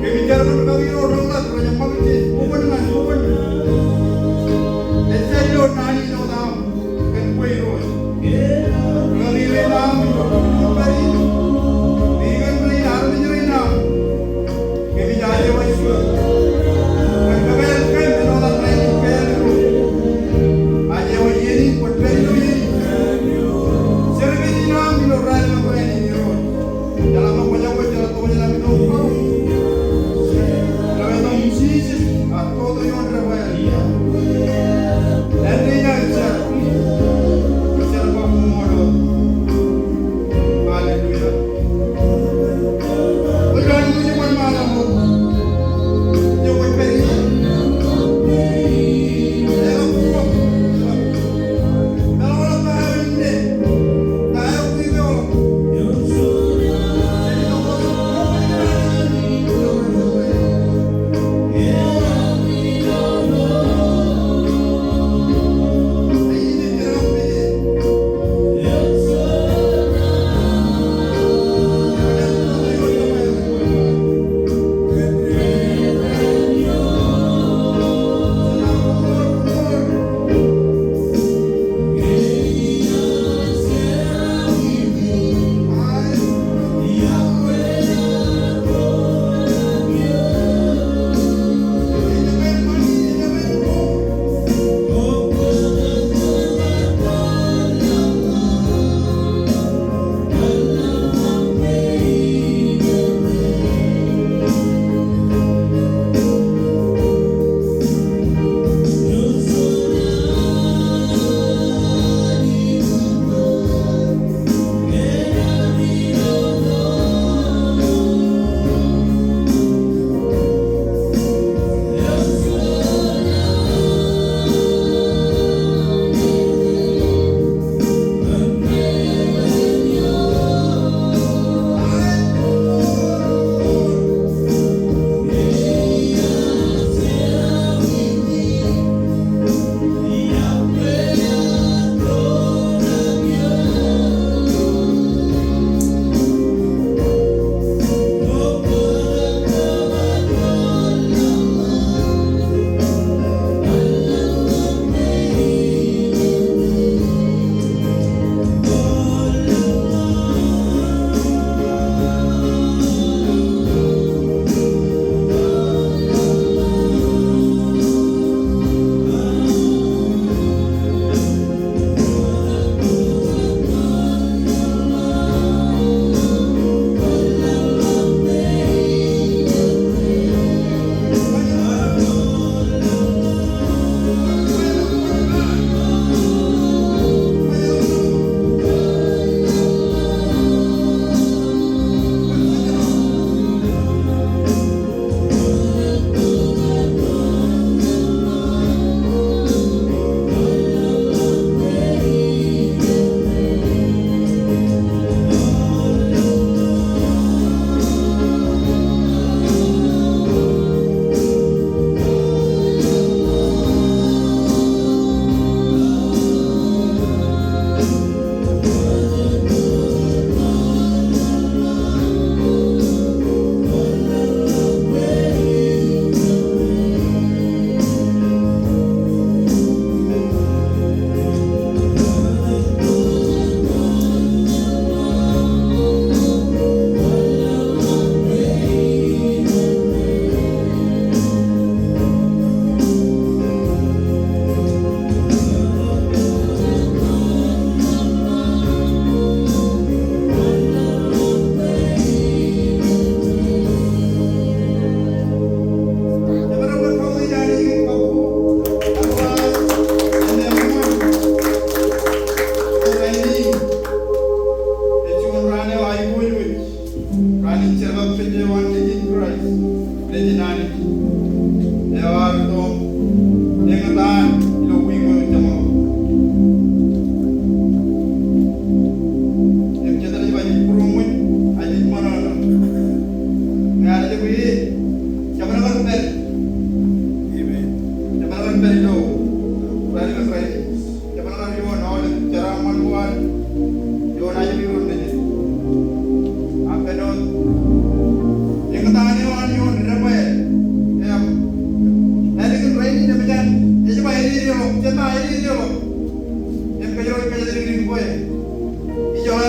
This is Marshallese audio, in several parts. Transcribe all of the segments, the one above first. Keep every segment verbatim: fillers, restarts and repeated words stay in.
Kōmij jar kōn rikaki ro reḷap rej ṃakūtkij bukun ñan bukun. Ejjeḷọk naan in wōt aṃ kōn kwe Irooj. Rikaki rein aṃ ilo kōjparok in, ikōn rein armej rein aṃ. Kōmij aje waj kōn kakāāl kōm āinwōt aṃ rainin kāāl Irooj. Aje waj iien in kwōn pād ilo iien in. Jar kōn in aṃ ilo raan in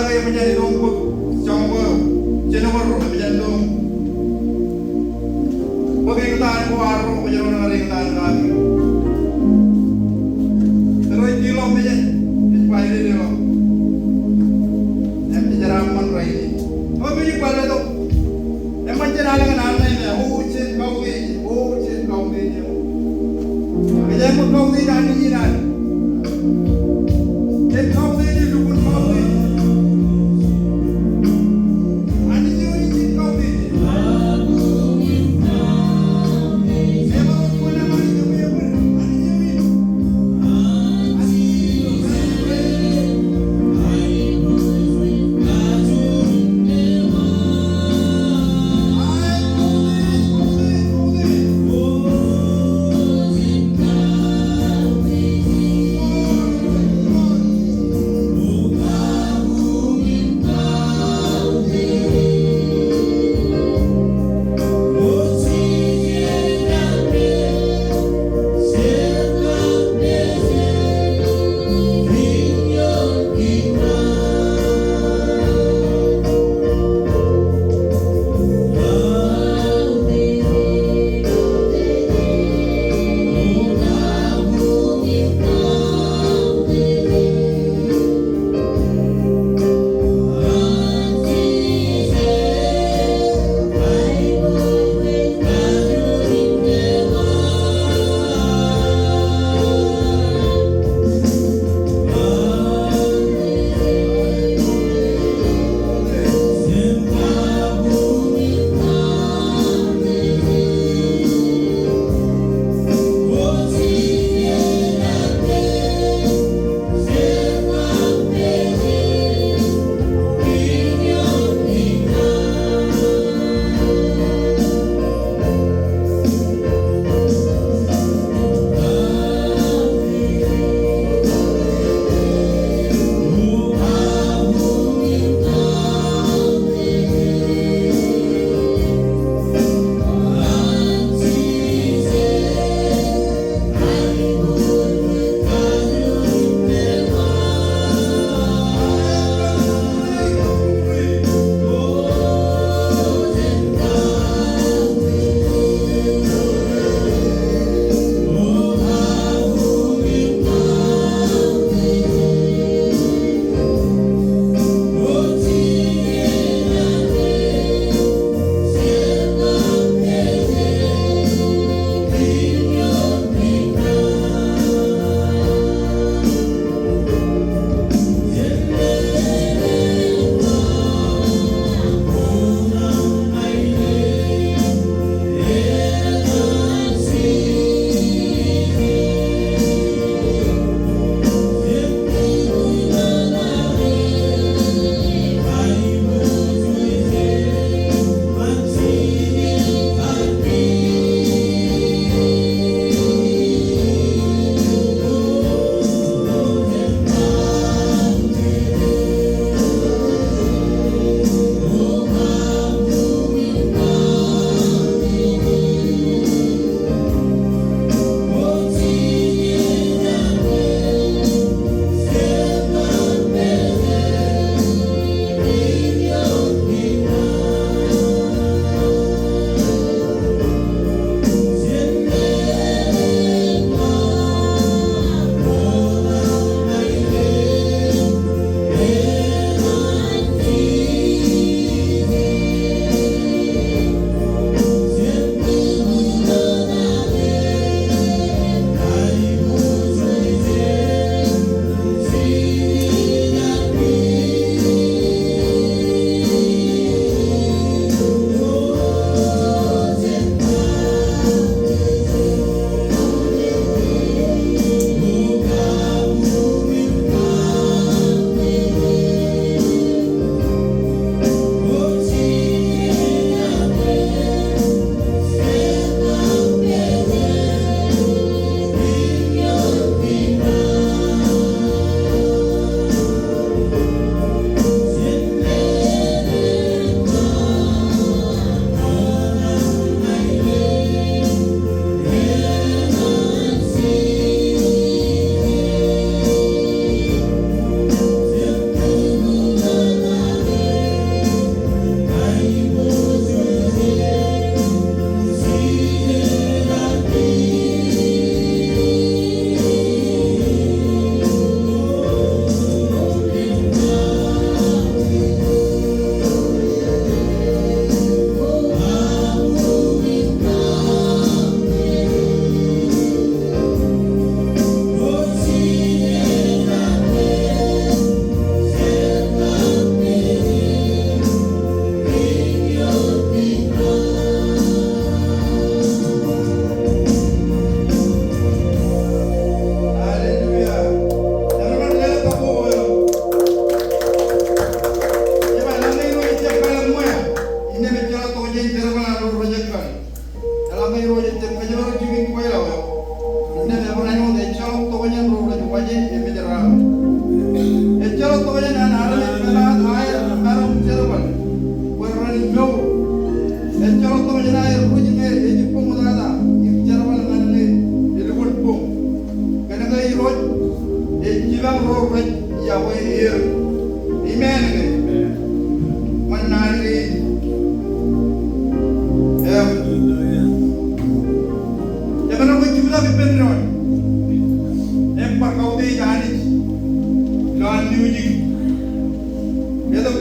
Eṃōj an itok bōk joñak eo, jen bar ro, eṃōj an itok. Bōk eñtaan ko arro, kwōj bar ro eñtaan ko arro. Ro ej tilọk meje, ej ba ej tilọk. Im ej jeraaṃṃan rainin. Eo mej bar letok. Eṃṃan jān alen ñan alen ṇe, o jen kautiej, o jen kautiej. Kōjeañ ṃōk kautiej Anij in ad. Jen kautiej lukkuun kautiej. Anij eo in jen kautiej. Ebar wōnṃaanḷọk Anij eo in. Anij eo in. Anij eo in.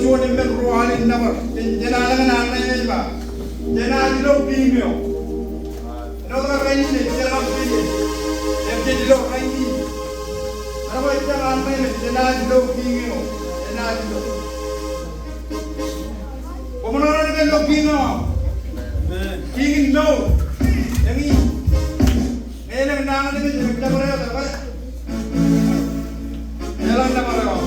Juon emān ruo alin nōbar, jen, jen alen ñan armej ej ba, Jenaaj ilo kiiñ eo. Āinwōt ke rainin ej jeḷā kiiñ eo. Ej, ej ilo rainin. Āinwōt ke ej jeḷā armej ej, Jenaaj ilo kiiñ eo. Jenaaj ilo. Koṃ ṇa ilo kiiñ eo. Kiiñ in mour. Eñin. Elōñ nañinmej, elōñ nōbar eo, nōbar eo. Elōñ nōbar eo.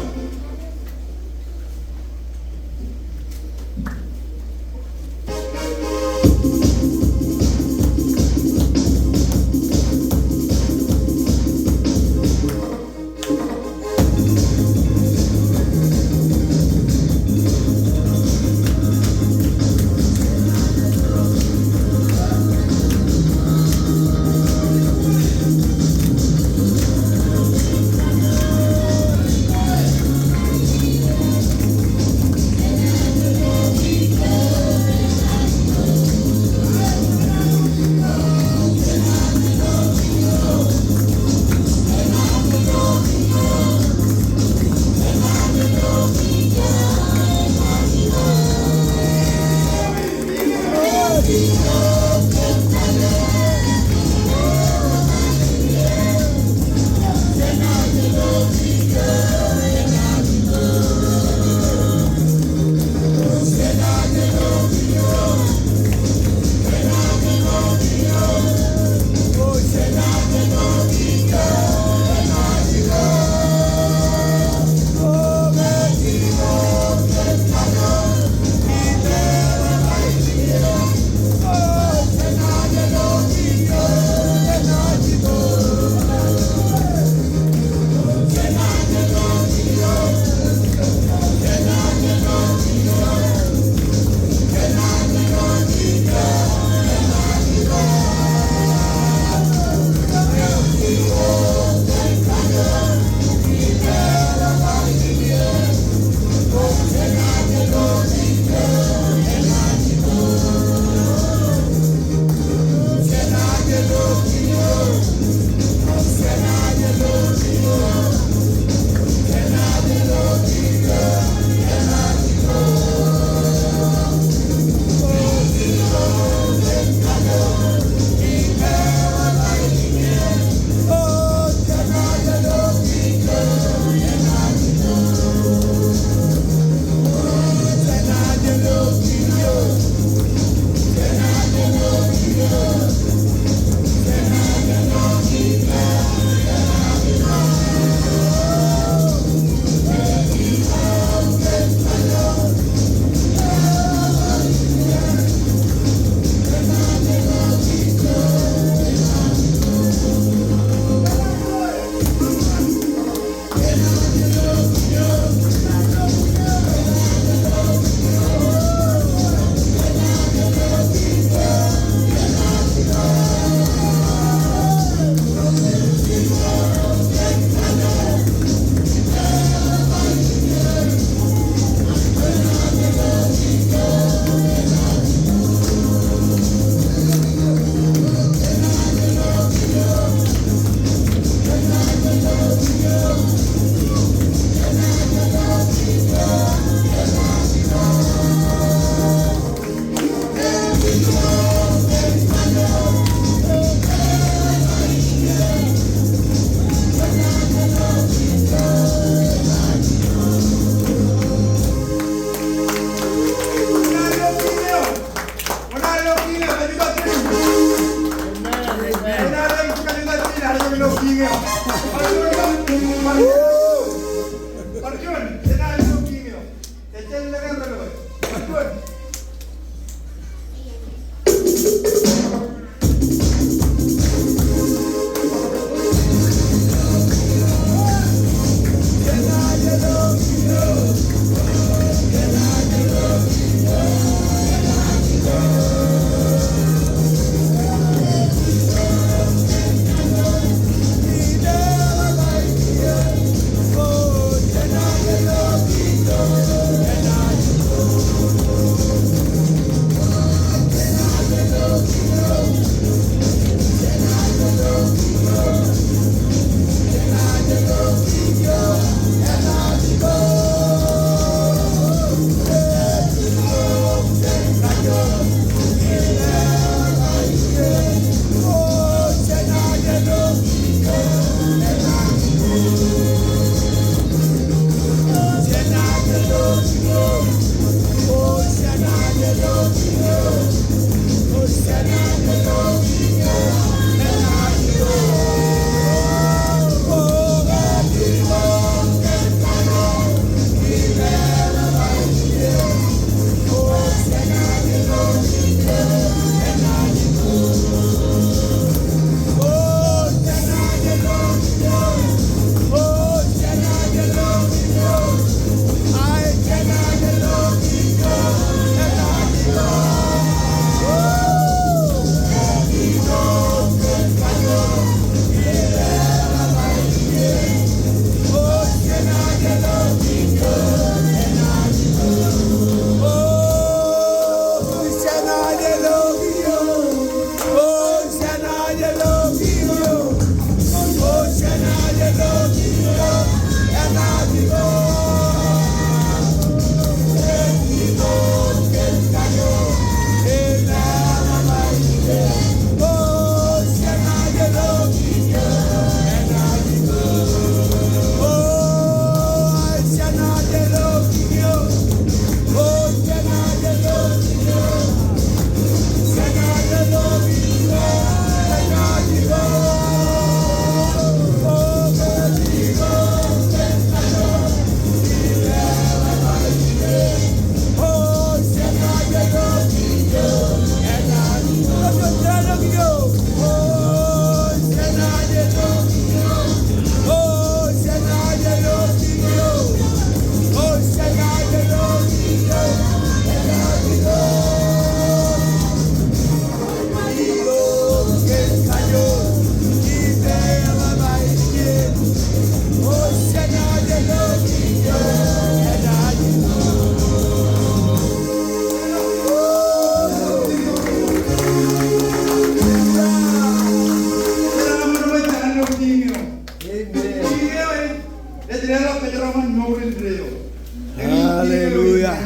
Hallelujah.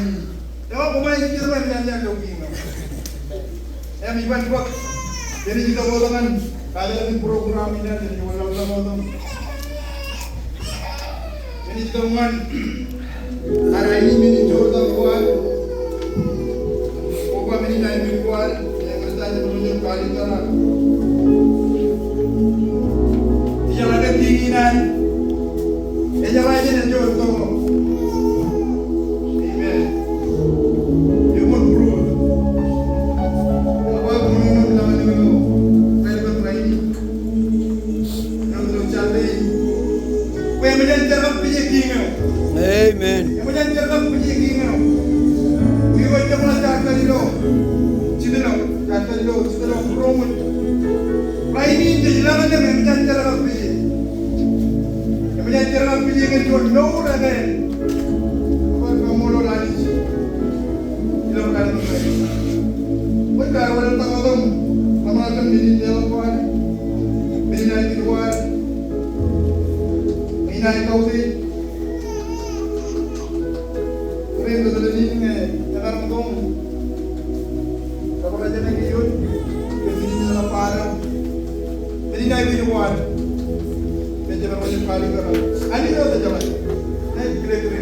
Eo, koṃ ej kiiō ṃōk, eṃōj an ilo kiiō ṃōk. Im iban bōk, enaaj itok wōt ñan kapeḷḷọk in program in ad, enaaj wōnṃaanḷọk wōt im enaaj itok ñan ad aini men in joortak ko ad. Koba men in aini ko ad. Eñin eo ej ṃōk ilo kalikkar ad. Ijeḷā ke kiiñ in an. Ijeḷā jān ejjeḷọk. Amen. Eṃṃan būruō. Eḷap aō ṃōṇōṇō lañ eo. Kalikkar rainin. Ilo jar in. Bwe eṃōj an jar kab pije kiiñ eo. Amen. Eṃōj an jar kab pije kiiñ eo. Ilo jar in, jar in ilo. Jitōḷọk, jar in ilo, jitōḷọk būruō ṃōj. Rainin jej lañ eo eṃōj an jar kab pije. Eṃōj an jar kab pije kōn juon mour ekāāl. Bwe kaṃṃoolol Anij. Ilo kalikkar rainin. Bwe kar wōnṃaanḷọk wōt im ṃōṇōṇō men in leḷọk ko ad. Men in aikuj ko ad. Men in aikuj ko ad. Kōrā in kōtḷọk in ñe ekar ṃōk. Kōrā jān eo ej iiō. Kōn men in ḷap ad. Men in aikuj ko ad. Kōn jar in kalikkar. Anij eo ej jeḷā. Ej kile kile.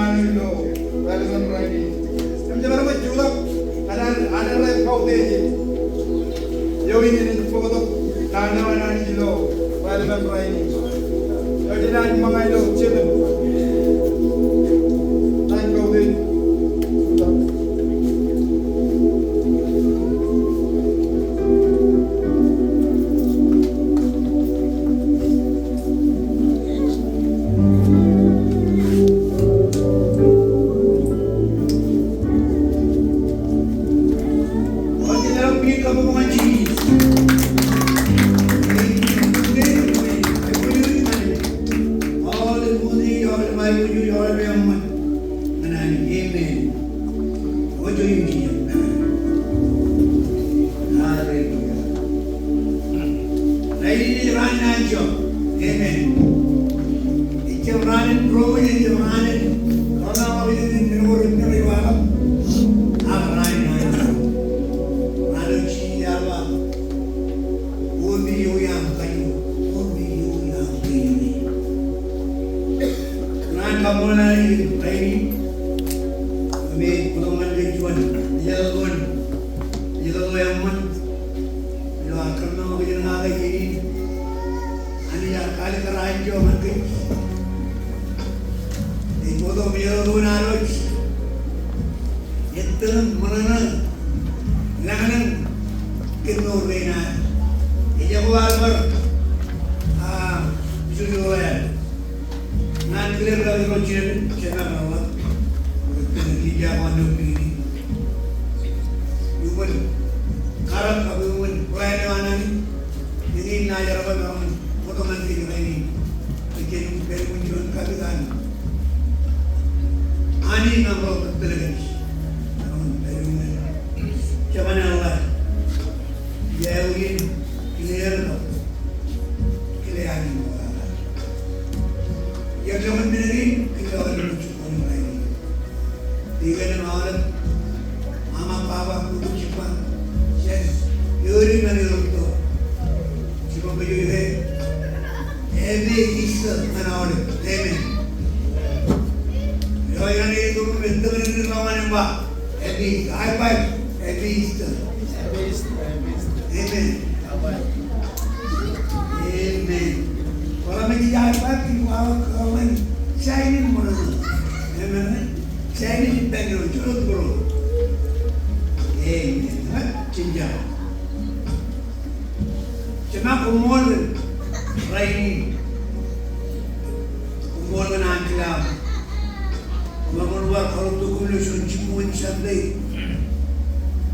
Ilo raelepen rainin. Im jemaroñ jutak ñan ad, ad kautiej. Eo in enaaj bōktok naan eo an Anij ilo raelepen rainin. Eo jenaaj ṃōñā ilo jemān. Ñan kautiej. Amen. Ewōj eo im jijet. Hallelujah. Rainin ej raan in anjọ. Amen. Ejjab raan in roñoul, ejjab raan in raan in roñoul, ejjab raan in roñoul, ejjab raan in roñoul. Ak raan in anjọ. Raan eo Jisōs ear ba, "Koṃij eo iaan kajuon, koṃij eo iaan kajuon." Ñan kaṃṃoolol Anij rainin, im ej bōktok ñan kōj juon, ejjeḷọk juon, ejjeḷọk eṃṃan, ilo ad kōṃṃan kōj ñan kake iien in. Anij ear kaalikkar anjọ ñan kōj. Ej bōktok im ejjeḷọk juon ad wōj. Ettōñ, ṃōṇōṇō, lañlōñ, kōn mour kein ad. Ejako ad bar, a, jujuḷ eo ad. Ñan kile ḷọk ilo jinen, jema ḷọk. Ettōñ, ij ba ṇe piin. Iuṃwin, karōk ak iuṃwin, plan eo an Anij. Eñin naaj jerbal eo an, bōktok ñan kōj rainin. Ej kōn pād iuṃwin juon kapit an Anij ñan ro kōttōl kōj. Ej pād iuṃwin. Jemān eḷḷā. Iọkwe in, kile er tok. Kile Anij ṃool. Iọkwe in, kile Anij ṃool. Ikōṇaan aolep, mama, baba, kuku, jibba, jān eoon in ñan eoon in. Jibba bwe eo ej happy Easter ñan aolep. Amen. Eo ej ṇe ej tōre ṃōk ettōñ in ri ḷọk ñan e ba, happy, high five, happy Easter. Amen. Amen. Kwō ḷak ṃōk ij high five, ij waḷọk kōḷmān, sign in ṃōṇōṇō. Amen. Sign in ippān eo, juon bro. Amen. Jen jab. Jema, koṃṃool kōn rainin. Koṃṃool kōn ankilaab. Koṃṃool kōn bar kaḷoor tok kōm ilo juon jibboñ Sunday.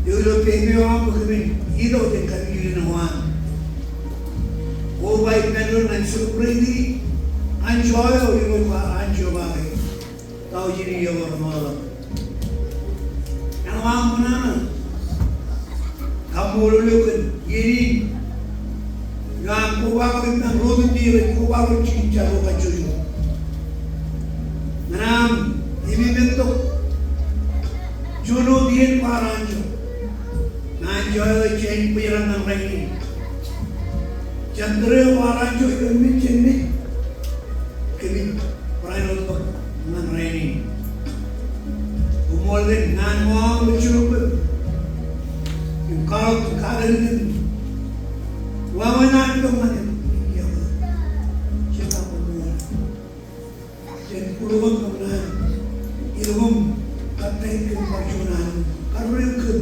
Ilo pepe eo aṃ bwe kōmin itok jān kapijuknen eo aṃ. Koba ippān doon ñan celebrate anjọ eo, ilo ba anjọ ba ke. Taujin iiō ko remootḷọk. Ñan aṃ ṃōṇōṇō. Kaṃṃoolol eok kōn iien in. Ilo aṃ kobaḷọk im ñan ro tōl in rej kobaḷọk jikin jar ro kajjojo. Ñan aṃ ememeḷọk juon wōt iien kwaar anjọ. Ñan anjọ eo ej jañin bōjrak ñan rainin. Jān tōre eo kwaar anjọ ilo mej jān mej. Kōmij barāinwōt bōk ñan rainin. Koṃṃool kōn naan ko aṃ ilo jibboñ. Im kwaḷọk kōn katakin. Wāween an itok ñan eok. Jema, koṃṃool. Jān bōro kōm ñan ilōñ kōm, kōm kōm bar juon an kōm. Kar ro kōm.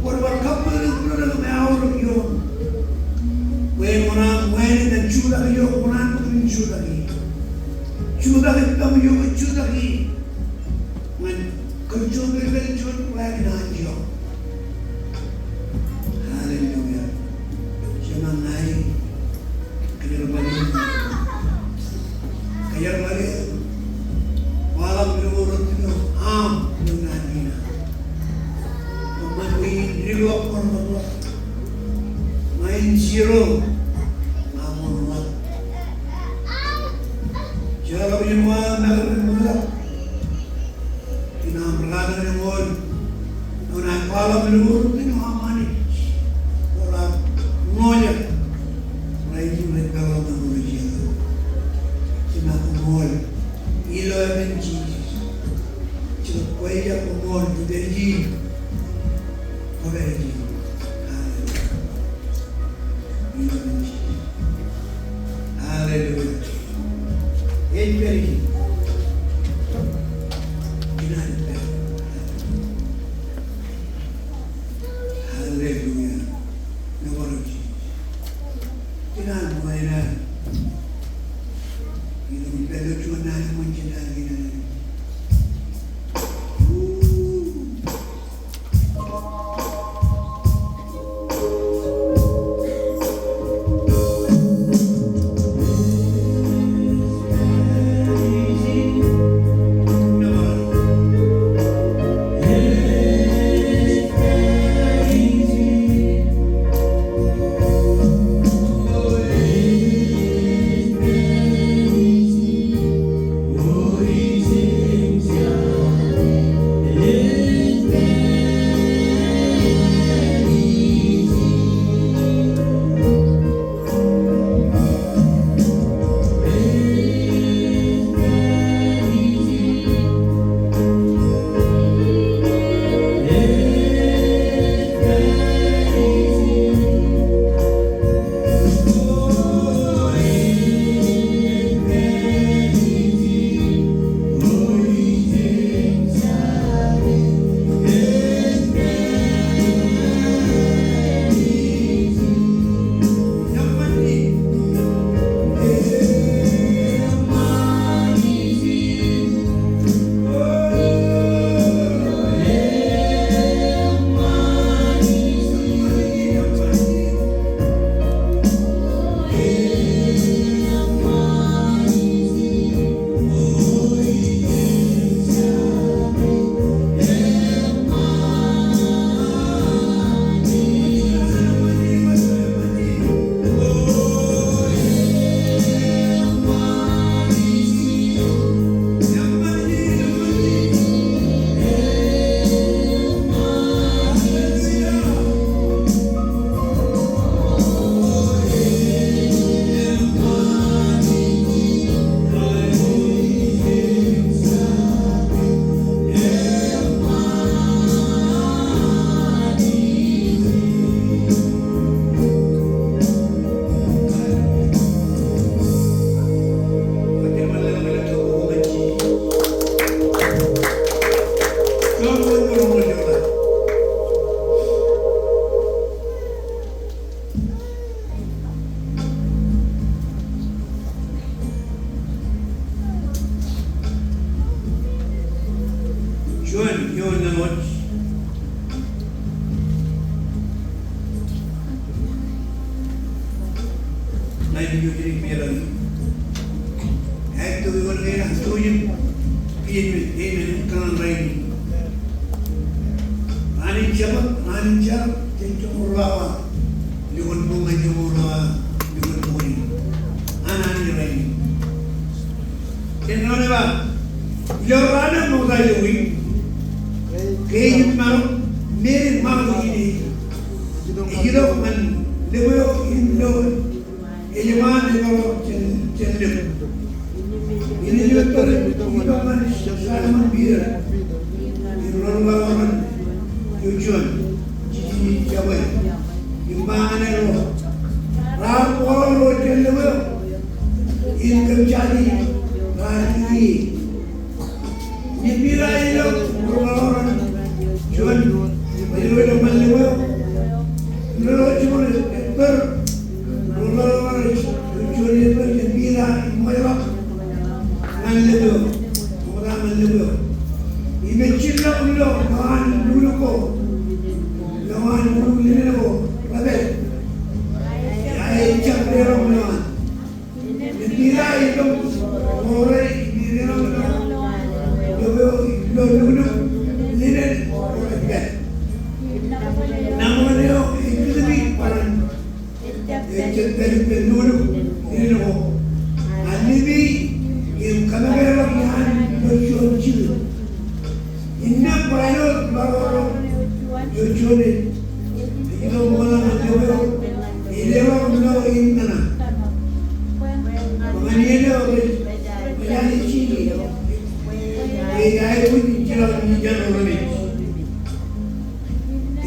Kwōj bar kappok eok, ro kōm, eaorōk ioon. Bwe en ṃōṇōṇō, bwe en jutak ioon ṃōṇōṇō, bwe en jutak ioon. Jutak ioon, jutak ioon. Ñan kōm juon, kōm juon, bwe en juon, bwe en juon. Hallelujah. Jema ña ij kōjerbale. Kōjerbale. Waḷọk ilo rot ilo aṃ ilo naan kein aṃ. Kōṃṃan bwe in dik ḷọk bar ḷọk. Ña in zero. Ña bar ḷọk. Jeḷā ḷọk in wa ṃakūtkūt ḷọk. Im aṃ rūkaki ṇe Kwōj ej koṃṃool, kwō pād ijin. Kwō pād ijin. Hallelujah. Hallelujah. Ej pād ijin. Hallelujah. Hallelujah. Nōbar Jisōs. Kōn an ṃōṇōṇō in. Ilo pād ilo juon naan eṃṃan jān naan kein. Juon, juon ṇe wōt. Ṇa ij itok ippān. Ej itok ippān, ej itok ippān. Amen, amen, amen. Kōṇaan rainin. Raan in Jabōt, raan in jar, jen joñoul ruo awa. Lukkuun ṃōk ñan joñoul ruo awa, lukkuun ṃōk ñan. An Anij rainin. Jen ro ṇe ba. Ilo raan eo ṃokta ilo wiik. Ke ej maroñ, Meri ṃakūtkūt in. Ej itok ñan lemeo in lo. Ej ṃaan eḷọk jān, jān lōñ. Innem ej itok, itok ñan Saimōn Piter. Im ro rūkaki ro ren, eo juon, jijini jabwe. Im ba ñan er ro. Raar bōktok ro jān lōñ eo. Im kōm jaje raar ie. Im Piter ej itok, ro rūkaki ro ren, juon, rej itok ñan lōñ eo. Im ro rej itok, rej itok, ro rūkaki ro ren, juon rej itok, im Piter ej ṃōjḷọk ñan lōñ eo. Ṃokta ñan lōñ eo. Im ej jilḷọk ilo, lowaan lukkuun ko. Lowaan lukkuun linen ko. Rej pād. Ej jab deḷọñ lowaan. Im Piter ej itok, ṃool ro, im ej deḷọñ ilo, ilo, ilo lukkuun. Ej aikuj in jeḷā ijin ro remeej.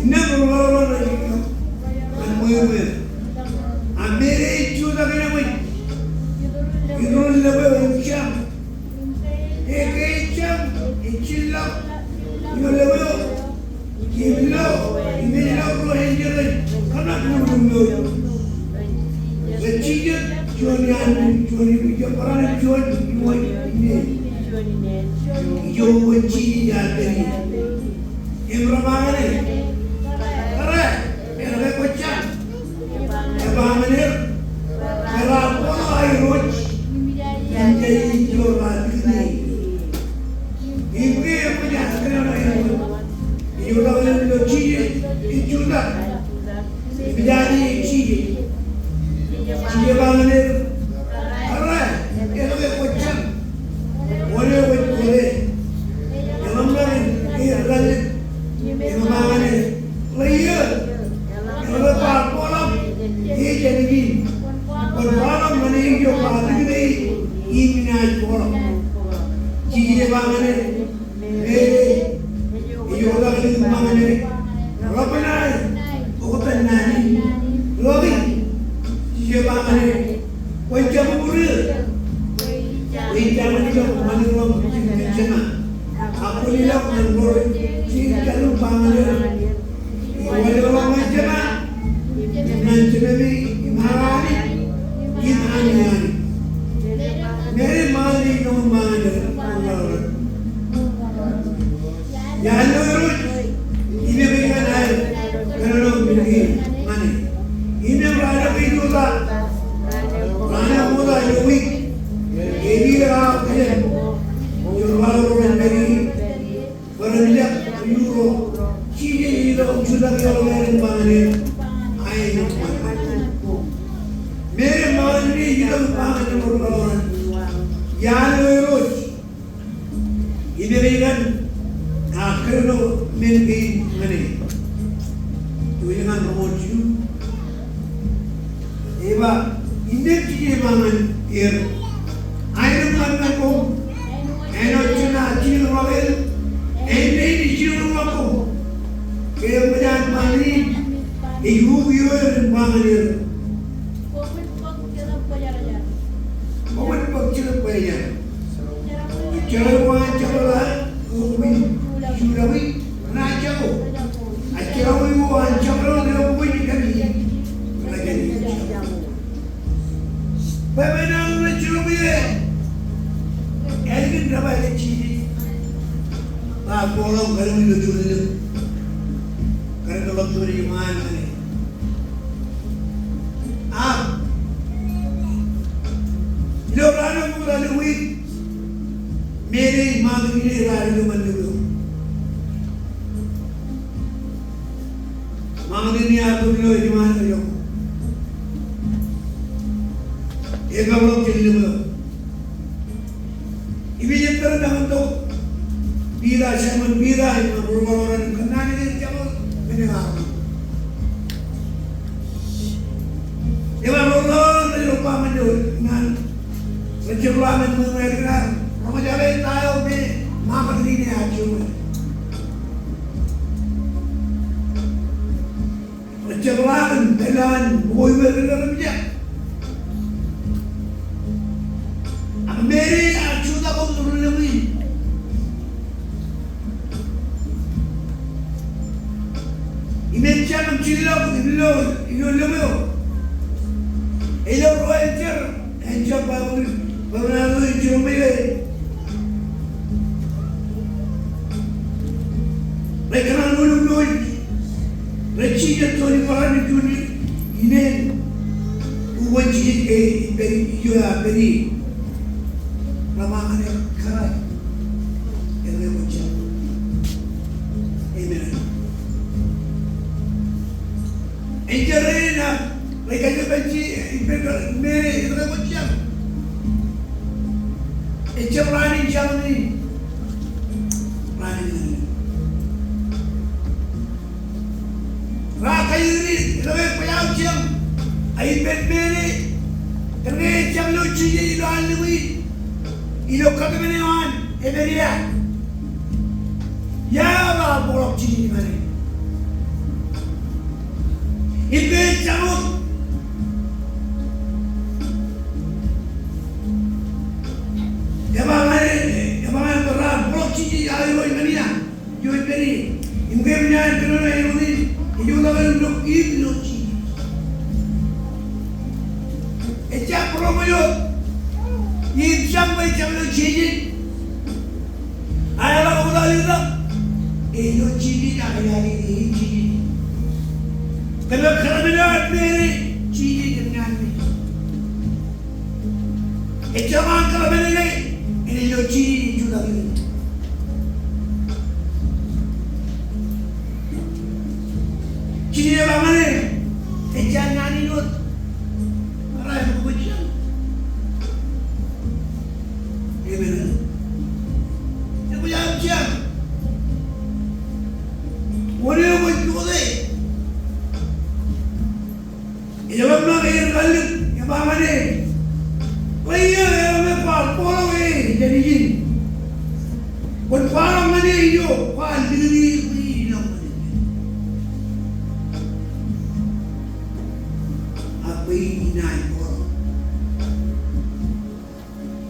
Innām ri-kōḷmānḷọk rej ṃweo ṃweo. Ak meḷeḷe ej jutak inaṃ ej iturūḷ ḷap eo im jañ. Eke ej jañ, ej jillọk ilo ḷap eo. Im lo, im ej lo ruo enjeḷ rej kōṇak ilo ḷap eo. Rej jijet juon iaan, juon ijo barāinwōt juon iwōj ineen. Ijo uwōj Jisōs ear pād ie. Im rej ba ñan e, kōrā, eḷaññe kwōj jañ, ebaññan er bwe raar bōktok aō irooj im jaje ijo raar tikōne. Im ke ekwōj aō kōnono, eoktak ilo Jisōs ej jutak. Im jaje Jisōs. Jisōs ej ba ñan er, kōrā, eḷaññe kwōj jañ, wōn eo kwōj wōle? Eḷaññe ear ḷalem, ear ba ñan e, ḷeo, eḷaññe kwaar bōktok e jān kein, kwōn bōktok ḷọk ñan e ijo kwaar tikōne im inaaj bōktok. Jisōs ej ba ñan e, meḷeḷe ej oktak ilo ṃōṇōṇō, Rabboni, oktak naan in, Ḷọk in. Jisōs ej ba ñan e, kwōn jab ubūruō, bwe ij jañin ilọk ṃanit ḷọk jān Jema, ak kwōn ilọk ñan ro rej jaḷ im ba ñan er, iwōj ḷọk ñan Jema, im ñan Jememi, im an Anij, im an Anij. Meḷeḷe ṃakūt in ijo im ba ñan er, Iaan ilo Irooj, im ekōjkan aer kōnono men kein ñan e. Im eḷaññe rej jutak, raan eo ṃokta ilo wiik, ej letok aō kōjām, juon raorro rej pād ie, bwe ren ilọk ilo ro. Jisōs ej letok im jutak ioḷọk aer im ba ñan er, aenōṃṃan. Meḷeḷe ṃakūt in ej letok im ba ñan er, iaan ilo Irooj, im ekōjkan aō kōnono men kein ñan e. Iwōj ñan ro ṃool jilu. Ej ba, innām Jisōs ej ba ñan er, aenōṃṃan ñan koṃ, āinwōt Jema ej jilkinḷọk er, āindein ej jilkinḷọk koṃ. Ke eṃōj an ṃakūt in, ej ukwiō er im ba ñan er, kwō ṃōk bōk Jetōb Kwōjarjar. Ejjeḷọk ko an jabdewōt, eo kwōj juḷọki, ṇa jako. Ejjeḷọk ko an jabdewōt eo kwōj kaki, ṇa jako. Bwe men eo rej jiroñ ie, ālikin debwāāl eo Jisōs ej ba, bōkḷọk kōn ilo juon ḷap, kōn ilo juon eo ṃaan ñan e. Ak ilo raan eo ṃokta ilo wiik, meḷeḷe ṃakūt in ej raar itok ñan ḷap eo. Ṃakūt in ear itok ilo ejṃaan eo. Ekabḷọk jān ḷap eo. Im ej ettōr ñan tok Piter, Saimōn Piter, im ri-kōḷmānḷọkjeṇ im kōnnaan eo ej jab men eo ear ṃōk. Ej ba ḷọk ḷọk ilo ṃōttan eo ñan rej jab ḷak ñan ṃōṃ eo rej kōṇaan. Roñjake ta eo me ṃakūt in ear jiroñ. Rej jab ḷak im tōl an ṃool eo rej kōṇaan. Ak meḷeḷe ear jutak ilo ḷap in. Im ej jañ im jillọk ilo, ilo ḷap eo. Ilo ruo enjeḷ. Enjeḷ bwe, bwe ren jiroñ bwe rej kōṇaan uwōl ḷap eo. Rej jijet juon ibarāinwōt juon ineen. Uwōj Jisōs ke ej pād, ijo ear pād ie. Rej ba ñan e, kōrā, eḷaññe kwōj jañ. Amen. Ej jab ren, rej kajjitōk bwe ej, ej pād, meḷeḷe, eḷaññe kwōj jañ. Ejjab raan in jañ in. Raan in jañ in. Raar kajjitōk bwe eḷaññe kwōj aō jañ. Ej pād meḷeḷe. Kōnke ejjab lo Jisōs ilo an ḷap in. Ilo kōtmān eo an, ej pād ia? Iar bōkḷọk jidik ñan e. Im ke ejjaṃōd, e ba ñan e, e ba ñan e bwe raar bōkḷọk jidik aō irooj ñan ia. Ioon pād ie. Im ke eṃōj an kōnono āinwōt in, ej oktak ilo, im ilo jidik. Ejjab būroṃōj wōt. Im ejjab bwe ejjab ilo jidik. Ak eḷak oktak ilo ḷọk. Ej ilo jidik ak ej ilo jidik. Kōmij kōrā men eo an Meri, jidik im ñan me. Ejjab an kōrā men eo, enaaj ilo jidik im jutak ilo. Jidik ej ba ñan e, ejja naan in wōt. Kōrā eo kwōj jañ. Amen. Ekwōj aō jañ. Wōn eo kwōj jokte? Ej ba ñan e, ej kallik, ej ba ñan e, ḷe eo, eo me kwaar bōkḷọk e jān ijin, kwōn kwaḷọk ñan e ijo kwaar likūt e bwe in ilọk ñan e. Ak bwe in inaaj bōkḷọk.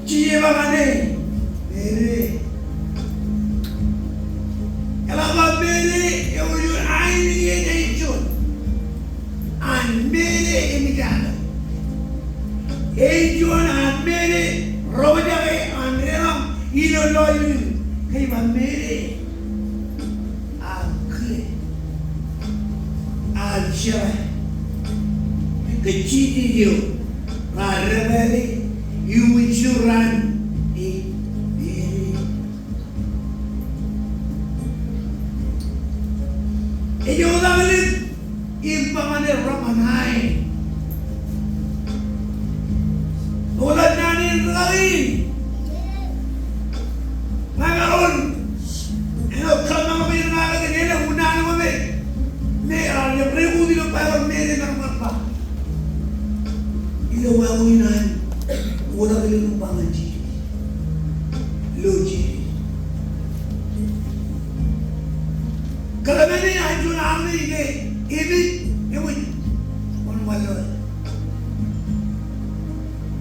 Jisōs ej ba ñan e, Meri. Eḷap ba Meri eo ej juon ainikien eo ej juon an Meri eṃōj aō. Ej juon an Meri ro jake an deḷọñ ilo lọjilñiū. Ke ej ba Meri. Ak kile, ak jeḷā ke jidik eo raar debwāāle iuṃwin jurraan e, e, ej oktak lik im ba ñan e Rabbanai. Oktak naan in rūkaki. Ña maroñ āinwōt kōṃṃan ḷọk ilo ña kōtōn elōñ unin an eo me, me ear jab rekod ilo Baibōḷ me rej maroñ ba. Ilo wāween an oktak ilo ba ñan Jisōs. Ilo Jisōs. Kōḷmāne an juon armej ke eṃōj, eṃōj wōnṃaanḷọk.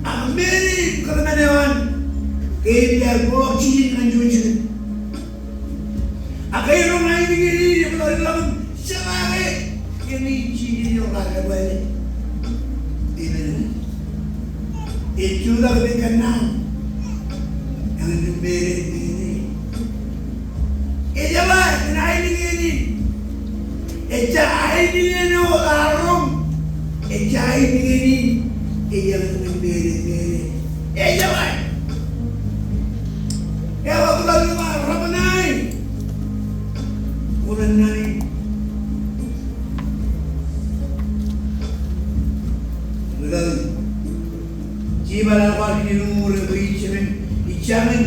Ak Meri im kōḷmāne eo an ke eṃōj aer bōkḷọk jidik ñan juon jikūn. Ak ke eroñ ainikien in eṃōj aer ḷak im jeḷā ke eñin jidik eo raar debwāāle. Amen. Ej jutak im ej kōnnaan. Eñin Meri, Meri. Ejeḷā, eñin ainikien in. Ejja ainikien eo ear roñ. Ejja ainikien in. Ej eñin Meri, Meri. Ejeḷā. Eḷap ḷọk im ba Rabbanai. Oktak naan in. Rūkaki. Jibad ear kwaar kijenolọk bwe ij jemān, ij jañin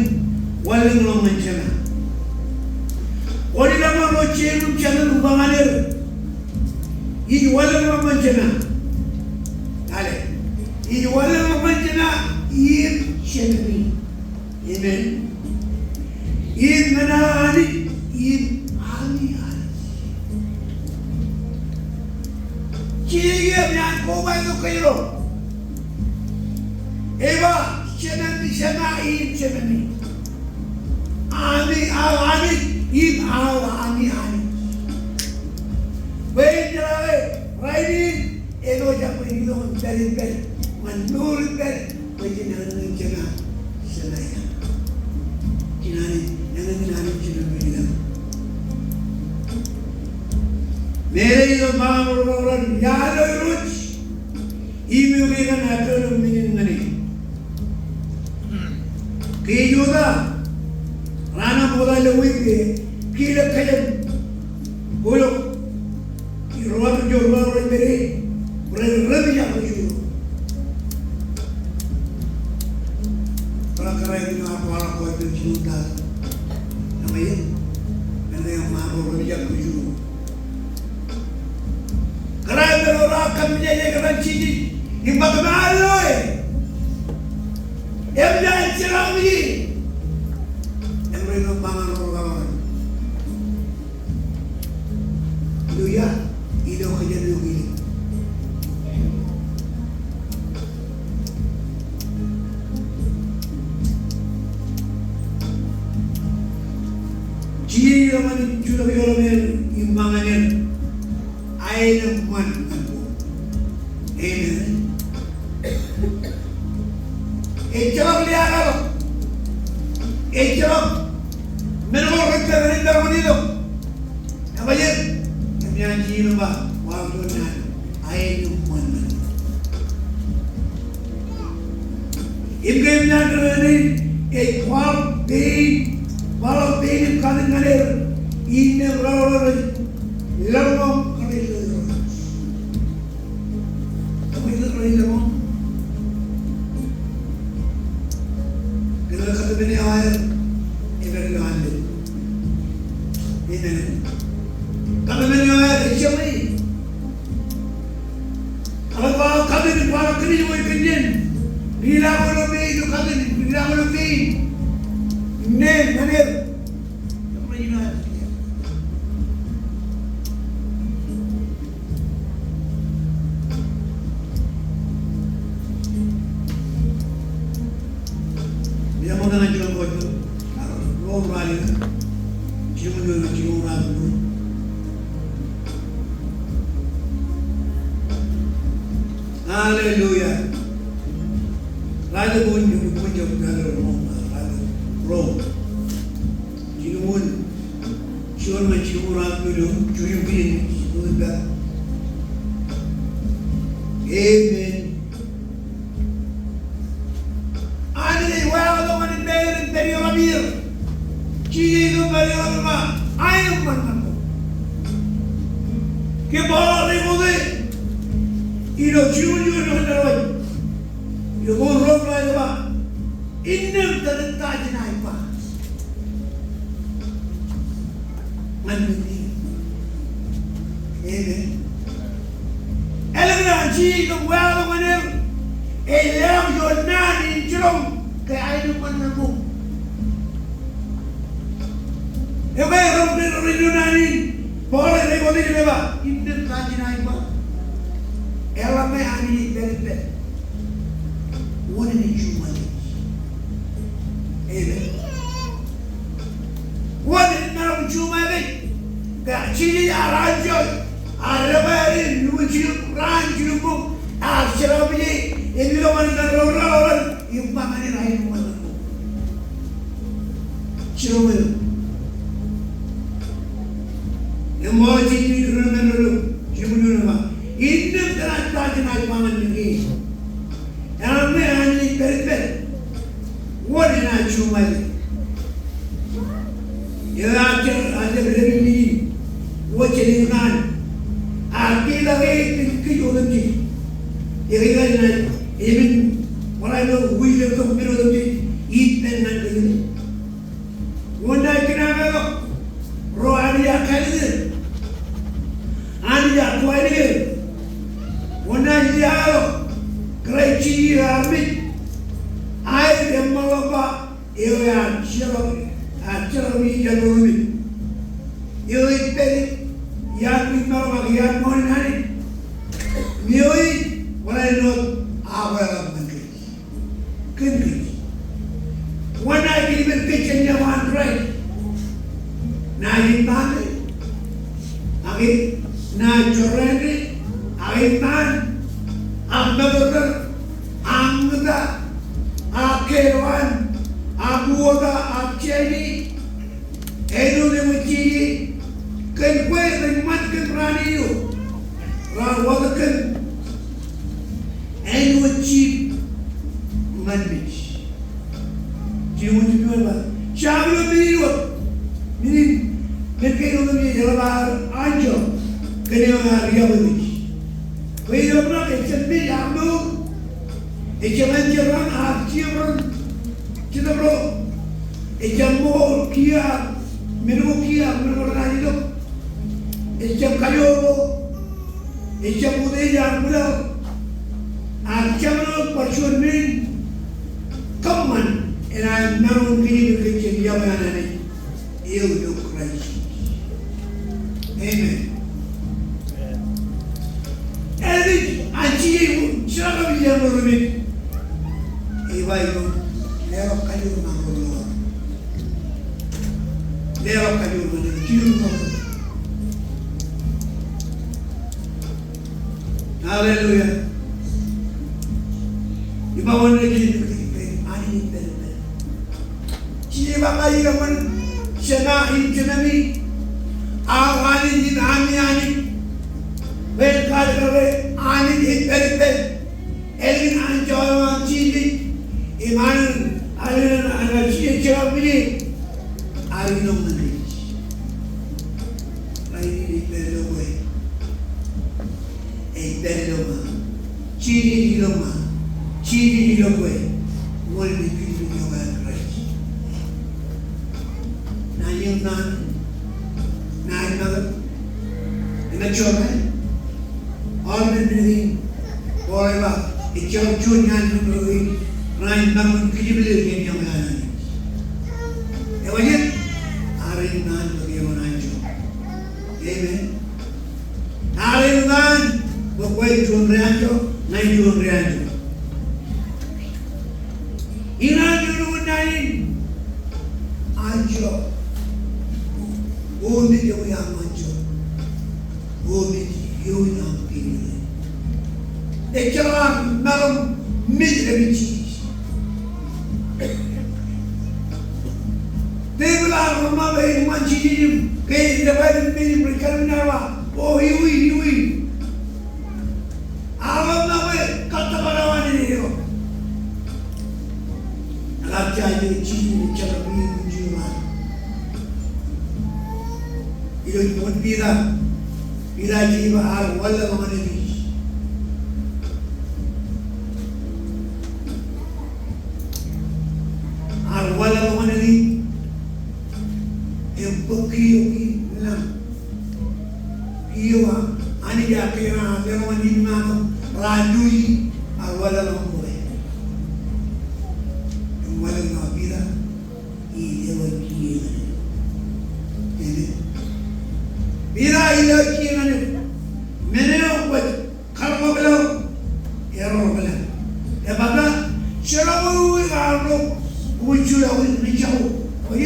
wanlōñḷọk ñan Jema. Kwōn ilañ ḷọk ilo Jerbal jabta eo im ba ñan er, ij wanlōñḷọk ñan Jema. Lale. Ij wanlōñḷọk ñan Jema im Jemāmi. Amen. Im ñan aō Anij, im ami Anij. Jidik eo ear kobaik tok kōjro. Ej ba, Jemāmi, Jema im Jemāmi. Ami, aō Anij, im aō ami Anij. Bwe en jeḷā ke rainin, āinwōt ej ba bwe en ilọk im pād im pād ñan mour im pād, bwe jen eñin ñan Jema, Jema eo. Jen eñin, eñin ñan Anij, Jema eo. Meri eo ṃaanḷọk ro raṇ, iar lo Irooj. Im eo ke kōṇaan tōl men in ñan e. Ke ej oktak, raṇ aṃ oktak ilo wiik ke, ke ilo kōjām. Kwōlo. Ro raṇ, ro raṇ, ro raṇ, ro raṇ, ro raṇ, ro raṇ. Ro raṇ, ro raṇ, ro raṇ, ro raṇ. Kōrā eo ro raar kōmmejaje kōtaan Jisōs im ba kōm ar lo e. Eṃōj an jeḷā kōm e. Eṃōj an ṃōñā ro raar. Jisōs ej ḷōmṇak in jutak ioḷaṃer im ba ñan er, aenōṃṃan ñan koṃ. Amen. Ejjeḷọk liaakḷọk. Ejjeḷọk men ko rej pād ñan er ṃōṇōṇō. Ebajeet, eṃōj an Jisōs ba, kwaḷọk juon naan, aenōṃṃan ñan koṃ. Im ke eṃōj an ri-Israel ej kwaḷọk pein, kwaḷọk pein im kate ñan er, innām raorōk rej laḷ ṃōk kōn rej laḷ ṃōk. Kōn rej laḷ ṃōk. Kōn rej kate men eo aer, ej pād ilo an ḷe. Amen. Kate men eo aer, ej jeṃḷọk. Ak kwaḷọk kate, kwaḷọk kate eo ej kōn jen. Ri laḷ ṃōk ilo pein, ilo kate, ri laḷ ṃōk ilo pein. Innām ñan er. Hallelujah. Ralitōk, ralitōk, ralitōk, ralitōk. Jilñuul, jilñuul ruo, jilñuul ruo, jilñuul ruo. Amen. Anij ej waḷọk ñan er im pād ioḷaṃ er. Jisōs ej pād ioḷaṃ er im ba, aenōṃṃan ñan koṃ. Ke Paul ej quote ilo jilñuul juon, jilñuul juon, ilo Rom ḷe ej ba, innām jen ej ta jān aō ba ñan men in. Amen. Elōñ naan Jisōs ej waḷọk ñan er, ej leḷọk juon naan in jiroñ ke aenōṃṃan ñan koṃ. Ekwe, rej, rej, rej, naan in Paul ej quote ej ba, innām ta jān aō ba. Eḷaññe Anij ej pād ippād, wōn enaaj juṃae kōj? Amen. Wōn enaaj maroñ juṃae kōj? Ke Jisōs ear anjọ, ear debwāāl im lukkuun jidik raan jidik bok, ear jerkakpeje, im ilọk ñan ro, ro, ro, ro, im ba ñan er, aenōṃṃan ñan koṃ. Jiroñ eok. Im Paul ej, ej, ej, ej ba, innām jen ej ta jān aō ba ñan men kein. Eḷaññe Anij ej pād ippād, wōn enaaj juṃae kōj? Ear jab, ear jab dāpij men in, wōj jān eok naan. Ear ketak e kōn kōj otemjej. Ekwe, enaaj, emen, barāinwōt wilik tok men otemjej ippān ñan kōj. Wōn naaj kōṇaan ḷọk ro Anij ear kāālōt er, Anij ear kōṇaan er? Wōn naaj liaakḷọk Kraist Jisōs armej? Aet, eṃṃanḷọk ba eo ear jerkakpeje, ear jerkakpeje jān otemjej. Eo ej pād iaan kōj maroñ ak iaan ṃool in Anij. Im eo ej barāinwōt akwāālōt ñan kōj. Kōn kōj. Wōn naaj kōjparok kōj jān yokwe an Kraist? Naaj iṃaanḷọk, ak naaj jorrāān, ak iṃaan, ak metoḷọk, ak ñūta, ak kedoan, ak uota, ak jāne. Āinwōt eṃōj jeje kōn kwe rej ṃan kōn raan eo, raar watōk kōn āinwōt jib ñan mej. Jilñuul juon, juon ba, jab ilo men in wōt, men in, men kein otemjej eḷap ad anjọ kōn eo ear iọkwe kōj. Bwe ilo ṃōṇōṇō ejjab mej ak mour, ejjab anjel raṇ ak jitōb ro, jitōb ro, ejjab ṃour kiiō, men ko kiiō, men ko renaaj itok. Ejjab kajoor ko, ejjab utiej ak bwilōñ, ak jab ilo bar juon men kōṃṃan enaaj maroñ kōjepel kōj jān yokwe an Anij eo ilo Kraist. Amen. Āinwōt an Jisōs ej jerkakpeje jān otemjej, ej ba ilo, leḷọk kajoor ṇe ḷọk. Leḷọk kajoor ñan eō, jidik ḷọk. Hallelujah. Iba wōn ej, ej, ej, Anij ej pād, pād. Jisōs ej ba ñan eō, Jema in Jememi, ak Anij in ami Anij. Bwe en kaalikkar ke Anij ej pād, pād. Ālikin anjọ eo an Jisōs, im ālikin, ālikin an Jisōs jeḷā bwe ej itok ñan Anij. Rainin ej pād ilo kwe. Ej pād ilo ṃae. Jisōs ej ilo ṃae. Jisōs ej ilo kwe. Wōn ej pād ilo kwe? Kraist. Naan in, naan, naan in ṃakūt. Eṃōj, jọọr ṇe. Aolep men in, Paul ej ba, ejjeḷọk juon ñan ṇe ṇe, ṇe ṇe ṃakūt kōjepel eo jān iọkwe an Anij. Ewōr jet, ak ren ṇe ṇe bwe kwe eo an anjọ. Amen. Ak ren ṇe ṇe bwe kwe juon ri anjọ, ña juon ri anjọ. Inaaj lukkuun naan in anjọ. O mej eo aṃ anjọ. O mej eo aṃ kōjepel. Ejjeḷọk maroñ mej eo an Jisōs. Devid ear ṃōk bwe en ṃan Jisōs im ke ej lōñ eo an mej im rej kar in ear ba, O, iuwi, iuwi. Ak eḷap ṇe bwe kōttōpar eo an eo. Ak ear jaje Jisōs im ejjeḷọk bwe en juon eo an. Ilo ej bōk Piter. Piter ej ba ear wanlaḷḷọk ñan Anij. Ear wanlaḷḷọk ñan Anij. Im bōk kiiō in lañ. Kiiō an Anij ear kōjeraaṃṃan, ear lewōj ñan ijin eo an, rej luuji, ear wanlaḷḷọk ñan bōk e. Im wanlaḷḷọk ñan Piter, ij lewōj kiiō ñan eok. Amen. Piter ej lewōj kiiō ñan eok. Men eo kwōj kar ḷọk laḷ, erro ḷọk laḷ. Ebata, jerawiwi ear ḷọk, ubōjjulọk in ri jako. Kwōj,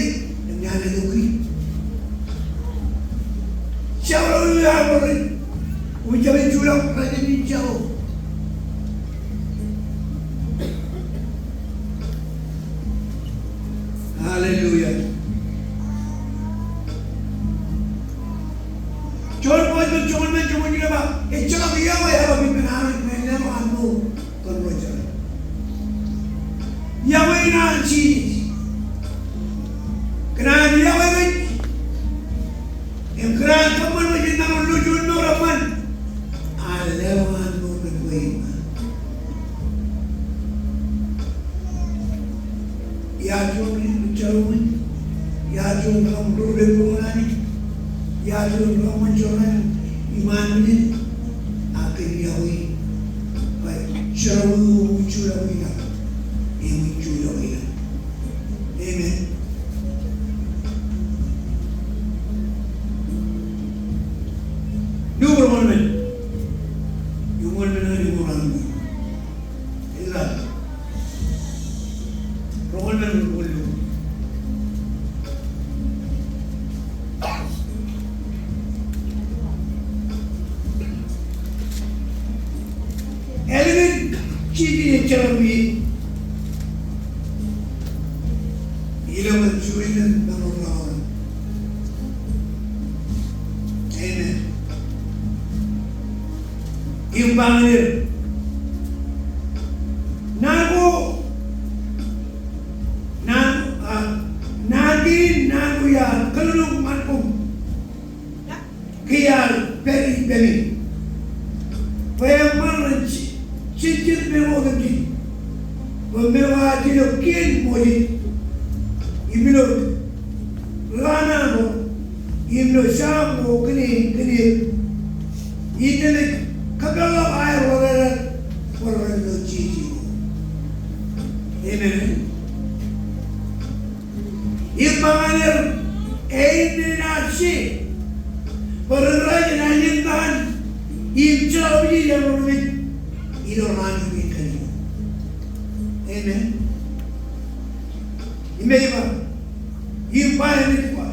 im ñan eok ki. Jerawiwi ear ḷọk, ubōjjulọk in ri jako. Hallelujah. Jon Gospel joñoul ṃōk, joñoul ṃōk ej ba, ejjeḷọk yokwe eo ear ba ippān Anij, ñe leḷọk an mour kōn ro jeḷā. Yokwe in an Jisōs. Kōn an yokwe kōj. Im kōn an kōṃṃan bwe jen maroñ lo juon mour eṃṃan. Ak leḷọk an mour kōn kwe in ṃaan. Iar juon ri jerawiwi, iar juon ri ḷōmṇak ri jerawiwi, iar juon ri ḷōmṇak ri jerawiwi, iṃaan men in, ak kōn yokwe, bwe jerawiwi eo ej juon yokwe ilañ, eo ej juon yokwe ilañ. Amen. Luk roñoul emān. Luk roñoul emān, luk roñoul emān. Ilo roñoul emān, roñoul emān. Ālikin Jisōs ej jeḷā bwe ilo ṃōn jurilen ṃōṇōṇō. Amen. Im ba ñan er, naan ko, naan, ah, naan kein, naan ko iar kōnono ñan koṃ. Ke iar pād ippemi, bwe eṃṃan ren je-, jejjet men ko otemjej, bwe men ko ear je ilo kien Moses, im ilo raan ko, im ilo Sam ko kōn, kōn, innām ej kōpeḷḷọk aer ro raelep bwe ren lo jeje ko. Amen. Im ba ñan er, āindein ear je bwe ri Kraist en aelōñ in ṃaan im jeḷā bwe jen ro rej ilo raan eo kein kalimjek. Amen. Im ej ba, im ba, im ej ba,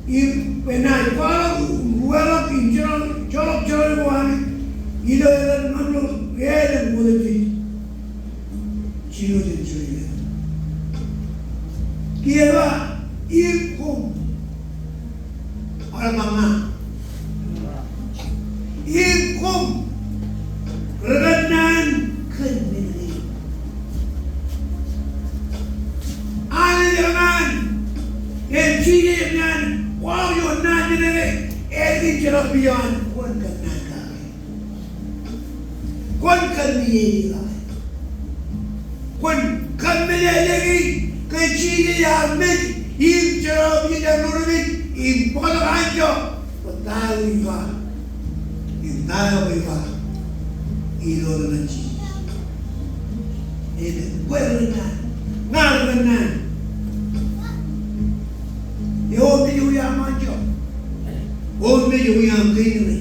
Im enaaj kwaḷọk, ruwaḷọk im joḷọk, joḷọk jerawiwi ko an ilo etan ṃōṇōṇō, etan ṃōṇōṇō, jilu jān jilu. Kiiō ej ba, im koṃ. Aolep ṃōṇōṇō. Im koṃ rekōnnaan kōn men kein. Anij ekōṇaan, im Jisōs ekōṇaan, kwaḷọk ioon naan kein, ālikin jerbal eo an, kwōn kōnnaan kake. Kwōn kōmmejeje kake. Kwōn kōmmejeje kake ke Jisōs ear mej im jerbal eo an ro rej mej im bōktok anjọ. Bwe ta eo ej ba, im ta eo ej ba ilo etan Jisōs. Amen. Kwe rekōnnaan, ña rekōnnaan. Eo mej eo iaan anjọ. Eo mej eo iaan kein ṇe.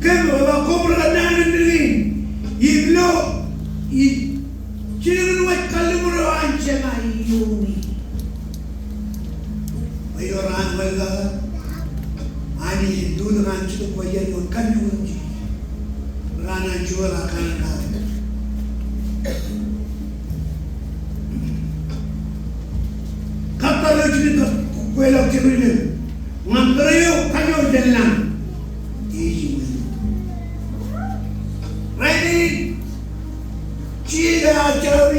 Kōm rej ba koṃ rekōnnaan kōn men kein. Im lo, ij jilkinwōj kalliṃur eo an Jema iooni. Ilo raan wōt, Anij ej lutōk an Jetōb Kwōjarjar ioon kanniōk in Jisōs. Raan an juon eo kaṇ an kaṇ. Kōttar eo jikin kweilọk Jerusalem. Ñan tōre eo kajoor jān lañ. Ej iuṃwin. Rainin, Jisōs ear jerbal,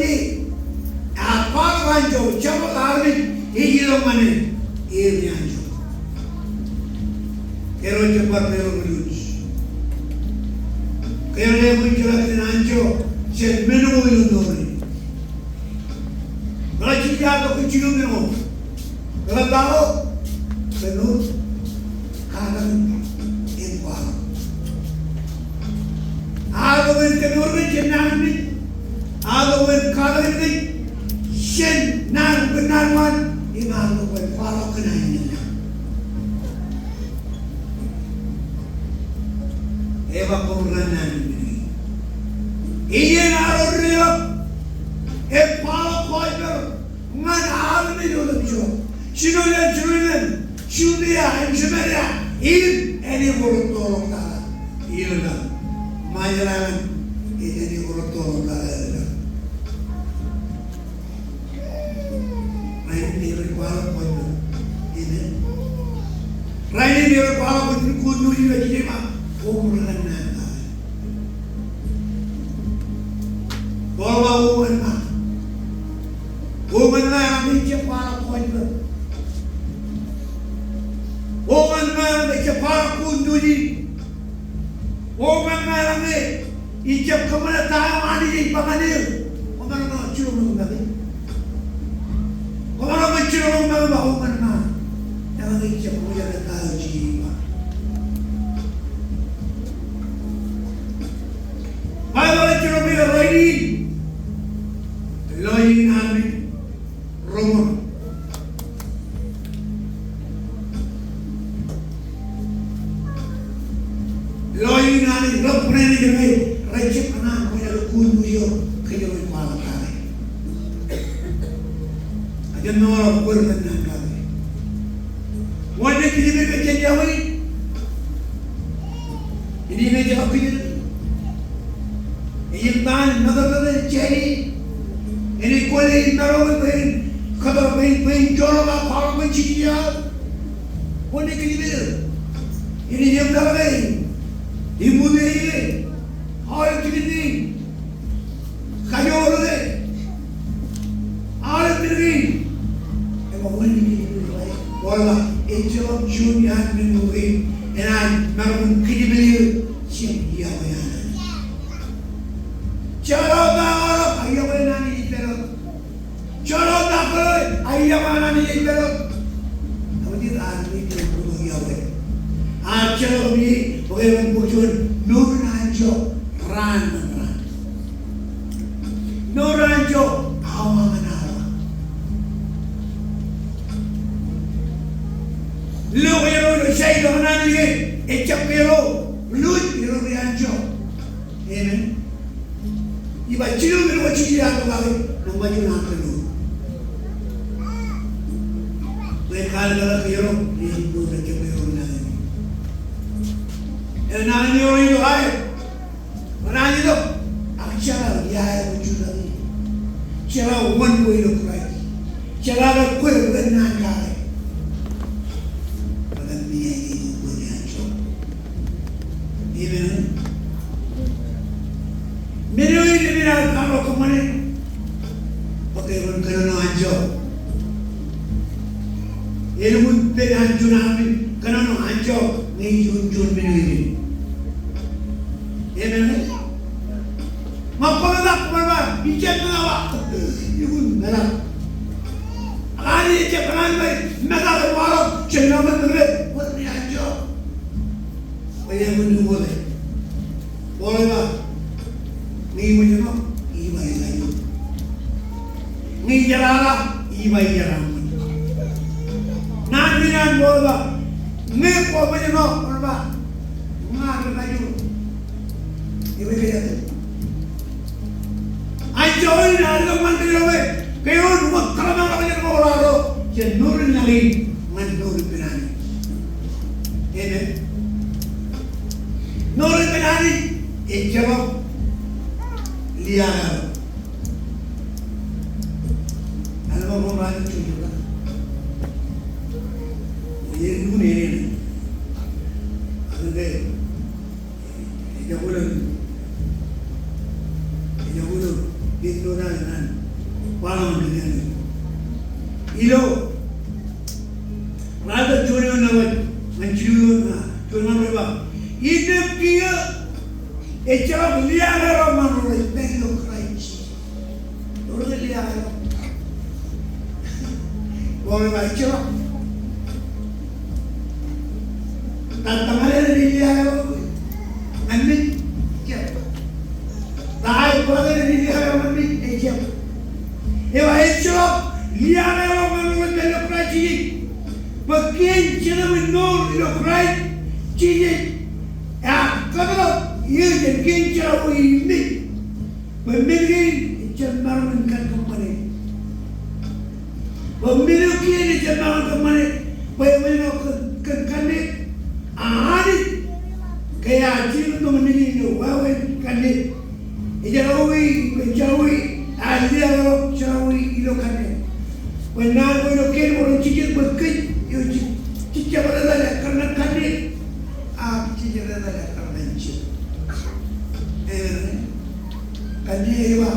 ear kwaḷọk anjọ, jabōt armej ej itok ñan e, ewi anjọ. Kōjro jab bar peḷọk ilo. Kōjro jab bar jeḷā kōn anjọ jān men ko ilo mour in. Ñe Jisōs ear tok kōn jilu men ko, eḷap aō kōnono, katakin, im kwaḷọk. Aō kōnono, kōnono kōj jān naan in, aō kōnono, katakin kōj jān naan, kōnnaan eo an, im aō kōnono, kwaḷọk kōn aenōṃṃan. Ej ba koṃ rekōnnaan kōn men kein. Iien arorōk im kwaḷọk gospel ñan armej otemjej. Jino jān Jerusalem, Judia, im Samaria, im āne ko rettoḷọk ta, ilo ta, Ṃajeḷ Aelōñ, im āne ko rettoḷọk ta ilo ta. Rainin rej kwaḷọk gospel. Amen. Rainin rej kwaḷọk gospel, good news ilo jijet ba, koṃ rekōnnaan kake. Paul ej ba, o ñan ṃa. O ñan ṃa, eñin ij jab kwaḷọk gospel. O ñan ṃa, eñin ij jab kwaḷọk good news in. O ñan ṃa, eñin ij jab kōṃṃane ta eo Anij ej ba ñan eō. Kwōmaroñ jiroñ make. Kwōmaroñ jiroñ make ba o ñan ṃa, eñin ij jab kōṃṃane ta eo Jisōs ej ba. Baibōḷ ej jiroñ make rainin. Lọjilñin armej roñoul. Lọjilñin armej rej bōlen ijin, rej jab kōṇaan bōlen good news eo kōjro ej kwaḷọk kake. Ejjab mour eo kwōj rekōnnaan kake. Wōn ṇe kōjparok jān yokwe? Enaaj ej kōjparok. Ej im taan mother eo an Jenny. Enaaj kwōle im maroñ bwe en kōttar bwe en, bwe en joḷọk aō kwaḷọk kōn Jisōs. Wōn ṇe kōjparok? Enaaj im maroñ im move e. Aolep jikin kein. Kajoor eo. Aolep men kein. Im wōn ṇe kōjparok? Wōn ṇe ejjeḷọk juon iaan men ko kein enaaj maroñ kōjparok jān yokwe an Anij. Joḷọk ta eo aolep, a yokwe an Anij ej pād wōt. Joḷọk ta eo aolep, a yokwe an Anij ej pād wōt. Ak ej ba Anij ej pād wōt yokwe. Ak joḷọk ie, bwe kōn bōk juon mour in anjọ raan ñan raan. Mour in anjọ awa ñan awa. Lo kōjro ilo side eo an Anij, ejjab kōjro lewōj, kōjro ri anjọ. Amen. Ij ba jilu men ko Jisōs ear tokake, ṃōjin an kōjro. Ej kalikkar ke ewōr, ej kalikkar ke ewōr naan. Ej naan eo ej ilo aer. Naan eo, ak jeḷā eo, ij jutak. Jeḷā wōn kwe ilo Kraist. Jeḷā ke kwe ren naan kake. Bwe kōn men eo ej kwe ilo anjọ. Amen. Men eo ej men eo ear kōṃṃane. Bwe ke ren kōnono anjọ. Elukkuun pād anjọ, amen. Kōnono anjọ ñe ij juon men eo emen. Amen. Ñe kwō meḷeḷe, kwō meḷeḷe, ij jab meḷeḷe. Elukkuun meḷeḷe. Ak Anij ejjab kōṇaan ṃōj, meḷeḷe, waḷọk, jen ḷōmṇak ṃōk, kwōn anjọ. Bwe eṃōj in uwōte. Paul ej ba, ñe iṃōjṇọ, iba ikajoor. Ñe ijeḷāḷọk, iba ijeḷā ṃōj. Naan in an Paul ej ba, ñe kwō ṃōjṇọ, ej ba, ña ikajoor. Ewi eo ej ba, anjọ in ear itok ñan kōj ḷọk, ke eoon wōt kōḷmānḷọkjeṇ ko raar ro jān mour in laḷ in ñan mour ippān Anij. Amen. Mour ippān Anij ejjeḷọk liaakḷọk. Āinwōt ro raar juon eo. Ej lukkuun āinwōt eo. Ak ke Ejako ilo, ejako ilo, ilo, ilo, raar juon eo ṇe wōt, ñan jilu eo, a, juon ñan ro ej ba, innām kiiō ejjeḷọk liaakḷọk ñan ro rej pād ilo Kraist. Ro rej liaakḷọk. Ro rej ba ejjeḷọk. Ta, ta ñan ro rej liaakḷọk ñan me, ejjab. Ta eo rej liaakḷọk ñan me, ejjab. Eo ejjeḷọk liaakḷọk ñan ro rej pād ilo Kraist Jisōs. Bwe kien Jetōb in mour ilo Kraist Jisōs ear kōtḷọk eō jān kien jeḷā ko ej me. Bwe men kein ejjab maroñ in kōṃṃane. Bwe men eo kien ejjab maroñ in kōṃṃane. Bwe eṃōjṇọ kōn, kōn kanniōk. Anij ke ear jilkintok men kein ilo wāween kanniōk. Ejjeḷọk wi, ejjeḷọk wi, ear liaakḷọk, ejjeḷọk wi ilo kanniōk. Bwe naan ko ilo kien ko ren jejjet bwe kōj eo jej, jej jab etal ekkar ñan kanniōk. Ak jej jab etal ekkar ñan Jetōb. Amen. Kanniōk ej ba.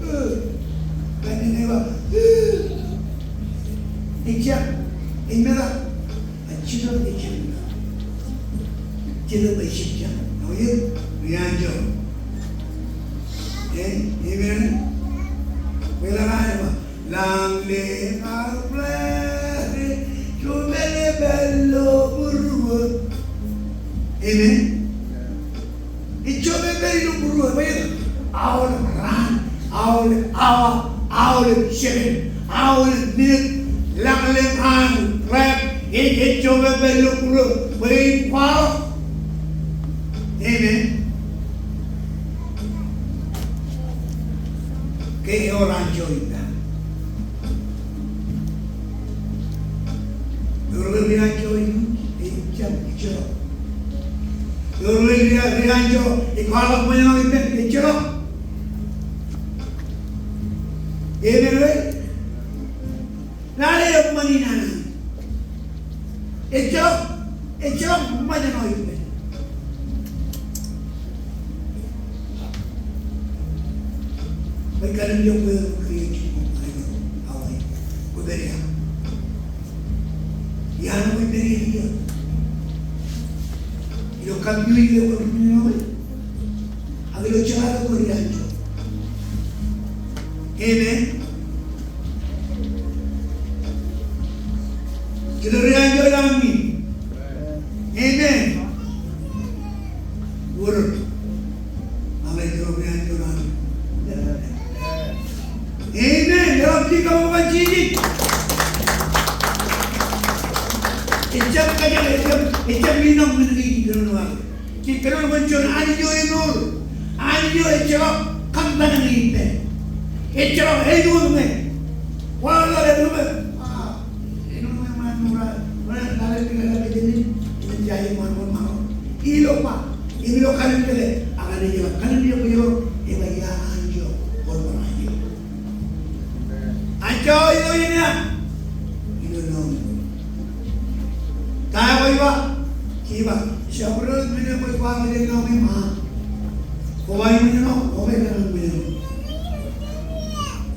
Eo. Kanniōk ej ba. Eo. Ejjab. Ej meḷeḷe. Ak Jetōb ej jab. Jetōb ej jab. Eo ej ri anjọ. Eo, amen. Bwe ḷak ej ba. Lañ leḷọk ḷe, jomel pād ilo būruō. Amen. Ej jomel pād ilo būruō, bwe aolep raan, aolep awa, aolep second, aolep minit, lañ leḷọk an ḷe, ej, ej jomel pād ilo būruō, bwe in kwaḷọk. Amen. Ke ewōr anjọ ippa. Ewōr ri anjọ in, ejjab ejjeḷọk. Ewōr ri, ri anjọ, ej kwaḷọk ṃōjṇọ ippān, ejjeḷọk. Amen, right? Lale eṃṃan in an Anij. Ejjeḷọk, ejjeḷọk ṃōjṇọ ippān. Bwe kallimjek bwe ewōr ri anjọ ṃōjṇọ ippān. Awa in. Kwō pād ia? Iaan kwōj pād ia? Ilo kaṃṃoolol eo kwōj ṃōjṇọ ippān. Ak ilo jeḷā eo kwōj ri anjọ. Amen. Kōjro ri anjọ ilo aṃ in. Amen. Wōr. Amen. Kōjro ri anjọ ilo aṃ in. Amen. Ewōr ri kaṃṃoolol Jisōs. Ejjab kajjitōk, ejjab, ejjab innām men kein kōnono. Kōnono kōn juon Anij eo emour. Anij eo ejjeḷọk kōṃṃan ñe ippān. Ejjeḷọk āinwōt ñe. Waḷọk āinwōt ñe. Ah, āinwōt Ilo nōmi. Ta eo kwōj ba? Kiba. Jabdewōt men eo kwōj ba ilo nōmi, ṃaan. Koba iṃōjṇọ, koba iṃōjṇọ.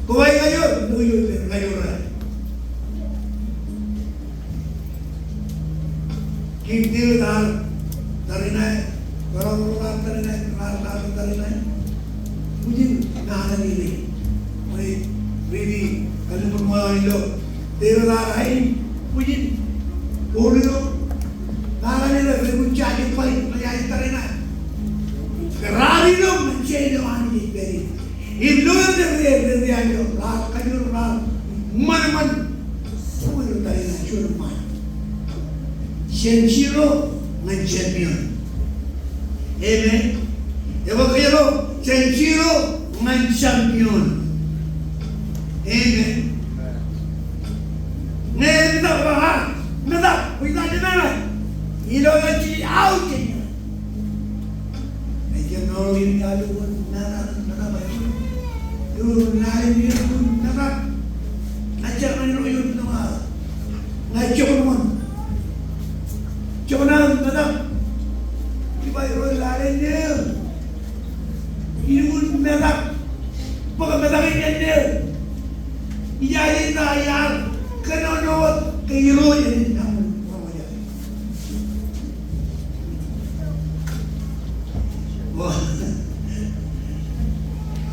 Koba iṃōjṇọ, ilo ippān kajoor. Kiiñ Devid ear tariṇae, bwe ro raar tariṇae, raar tariṇae. Bwijin naan in ṇe. Ṃool riiti kalliṃur ṃōṇōṇō ilo Devid ear ain bwijin. Bōro ilo naan in ṇe, rej bwijin jaje bar, rej aer tariṇae. Kōn raar ilo ṃōn jān eo Anij ej pād ie. Im ilo eo rej, rej, rej, raar kajoor, raar ṃanṃan. Ṃool ilo tariṇae juon ṃaan. Jān zero ñan champion. Amen. Ewōr kōjro jān zero ñan champion. Amen. Ñe eṃōj bar metak, bwe ij ta jān ṇe. Ilo eo jej aō jān ṇe. Ejjab ṇo in kalliṃur metak, metak eo. Ilo naan in metak. Ña ij jab ṇe ilo eo ṇe. Ña ij jab ṇe. Jab ṇe metak. Ij ba ilo naan in metak. Ij metak. Bōk metak in ṇe. Ij aer ta iar kōnono wōt ke Irooj enañin ṇe.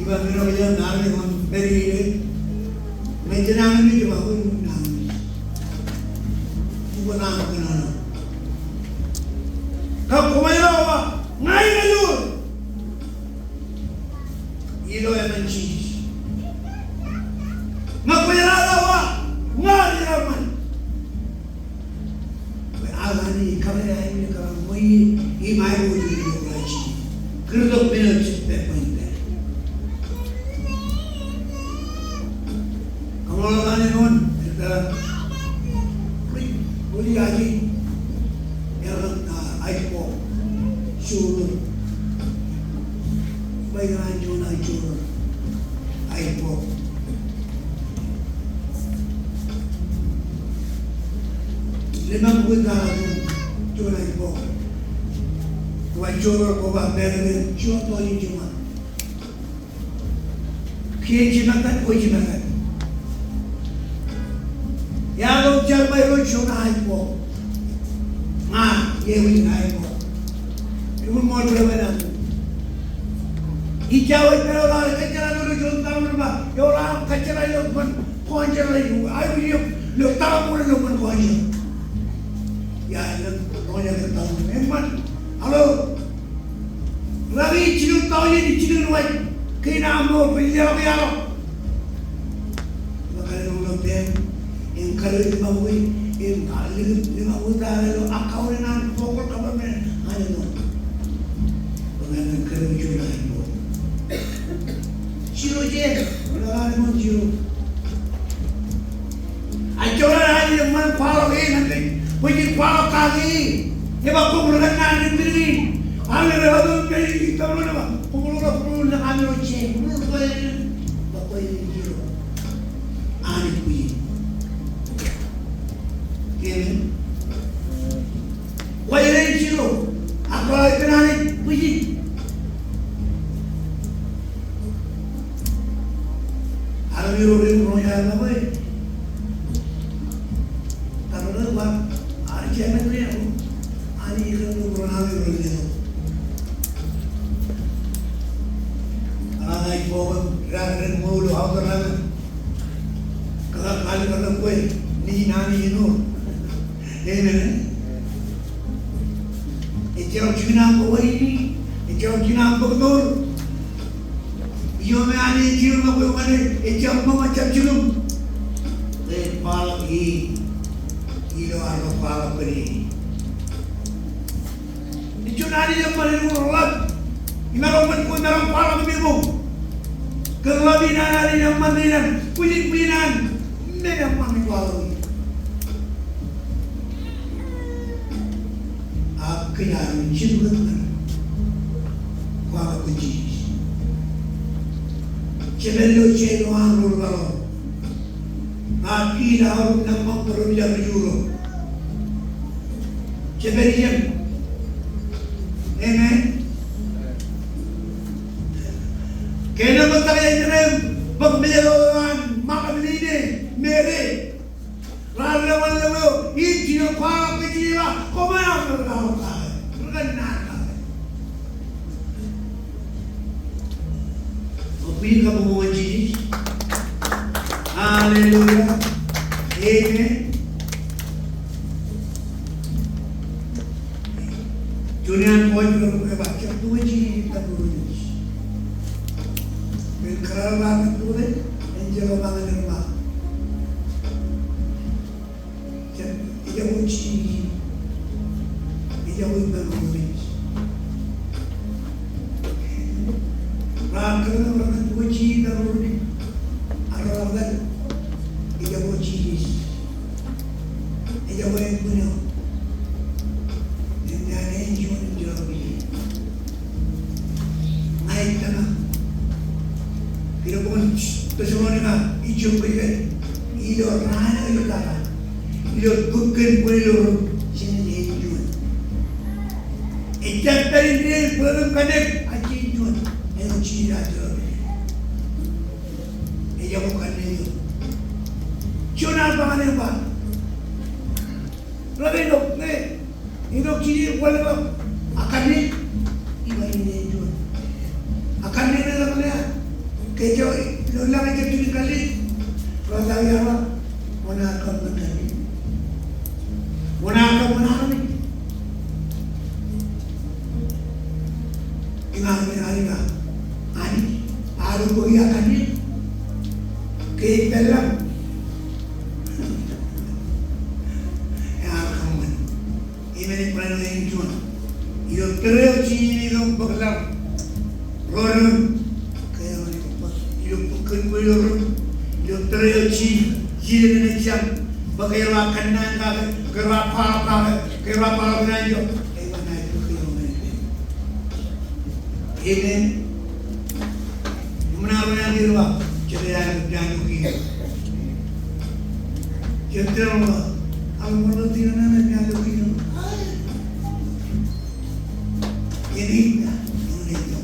Iba men eo ej naan eo ej pād ie. Ñe jenañin ij ba, ñe jenañin ij ba, ñe jenañin ij ba, ñe jenañin ij ba, ñe jenañin ij ba. Ñe kwōj ba, ña ij ba, ilo etan Jisōs. Ñe kwōj ba, ña ij ba, ña ij ba. Bwe aō Anij ej kōṃṃane aer ṃōj im aikuj ilo Kraist. Kūrtok men eo ej pād bwe en pād. Kaṃṃoolol Anij ṃōn, ej tōre. Ri, ri aje. Errā, a, aiboojoj. Joor. Bwe ej juon aiboojoj. Aiboojoj. Limabukwi ta juon aiboojoj. Kwōj joor, kwōj ba, pād ilo juon tọujin jiṃa. Kien jiṃa eo, kwōj jiṃa eo. Iar ḷọk jerbal ilo juon aiboojoj. Ña, ewōr aiboojoj. Ewōr ṃool bwe ewōr an. Ij ba ewōr ḷọk kōjjeḷā ilo juon tọujin jiṃa. Ewōr ḷọk kōjjeḷā ilo ṃōn kọnjeḷ eo. Aikuj ilo tọujin ilo ṃōn kọnjeḷ. Iar ilo tọujin ilo tọujin. Eṃṃan. Alo. Raan in jilkinḷọk tọujin, jilkinḷọk wōj. Kein aṃ mour, bwe ij leḷọk iaḷ. Ṃōk kōn ilo pen, im kōn limabukwi, im kōn limabukwi ta ilo account in an local government an ilo. Bwe ña ij kōn juon aiboojoj. Zero je, ilo an ilo zero. Ak joñan Anij eṃṃan kwaḷọk e ñan kōj, bwe jen kwaḷọk kake e. Ej ba koṃ ri kōnnaan in men in. Anij ej ba koṃ ri kōnnaan in men in. Ej ba koṃ ri kōnnaan in men in. Anij bwijin. Amen. Kwōj ri kōnnaan in men in. Ak kwōj ri kōnnaan in bwijin. Armej ro rej roñjake ṇe bwe kar ro ba, ar jemān ro, Anij ej kar ro ro ṇe ro ro. Anij ej ba, ren ren ṃool ilo aotar ṇe. Kōkar kar ro kwe, ni naan in ro. Amen. Ejjeḷọk jikin aṃ bōk wāween, ejjeḷọk jikin aṃ bōk mour. Ijo me Anij ej jikin ṃōk wāween, ejjeḷọk ṃōk ejjeḷọk jikin. Ej kwaḷọk e, ilo arro kwaḷọk kōn e. Ej juon Anij eṃṃan, enaaj ḷap. Imaroñ ṃōk, imaroñ kwaḷọk kōn e. Kōn ḷap in an Anij eṃṃan, enaaj bwijin, bwijin an men eṃṃan in kwaḷọk e. Ak kōj armej jilkinḷọk ñan kwaḷọk kōn Jisōs. Jemān ilo jeiū eo an ro ri kaḷoor. Ak kiiō aorōk nōṃṃan bōro ri-Juro. Jepān ijeṇ. Amen. Ke ṇe ṃōttan ijeṇ bōk mejatoto an Ṃakūtḷọk in Meri. Raar lewōj lewōj eo in jino kwaḷọk ke jino ba, koṃeañ ri-kaḷọk kake, ri-kōnnaan kake. Bwe in kabuñbuñ Jisōs. Hallelujah. Amen. Juon iaan bọọj eo ej ba, jab tuwe Jisōs itaṃ ro rej. Bwe kōrā ro raar tuwe, enjeḷ eo ba ñan er ba, jab, ejako Jisōs. Ejako itaṃ ro rej. Raar kōrā ro raar tuwe Jisōs itaṃ ro rej. Ak raar ba, ejako Jisōs. Ejako ānbwin eo. Āinwōt an ānbwin eo ej jeḷā bwe ña ij tōmak. Ilo bok in Tessalonika, ilo raan eo ej tata, ilo bōk kōn bwil ilo ro, jen ānbwin eo. Ejjab pād indeeo bwe ren kōnnaan, ak jen ānbwin eo. Ejako Jisōs ej tōmak. Ejako kōnnaan eo. Juon an ba ñan e ba, ḷak āinwōt ñe ejako Jisōs ej wanlōñ, ak kōnnaan, ij ba ānbwin eo. Ak kōnnaan eo ḷak ṇe, ke ejako, ilo ḷak ejako Jisōs kōnnaan, ḷak eo ej ba, wōn aō kōṃṃan kōnnaan? Wōn aō kōṃṃan armej? Im armej ear ba, Anij, aolep bōk iaan kōnnaan. Ke ej peḷḷọk, ear kōṃṃan. Amen. Ej barāinwōt ānbwin eo. Ilo tōre eo Jisōs ej itok bōk ḷọk ro doon. Ke ej ilo bōk kōn bwil ilo ro. Ilo tōre eo Jisōs, Jisōs ej ba, bwe kōjro aō kōnnaan kake, kōjro aō kwaḷọk kake, kōjro aō kwaḷọk kake. Ej ba ña ij bōk kōjro ñan ippān. Amen. Im ṇa ro ñan er ba, jete eo ej ba, ej ba, jete eo ej ba, aolep ro rej tōmak ñan e, ej ba, ej ba, ej ba.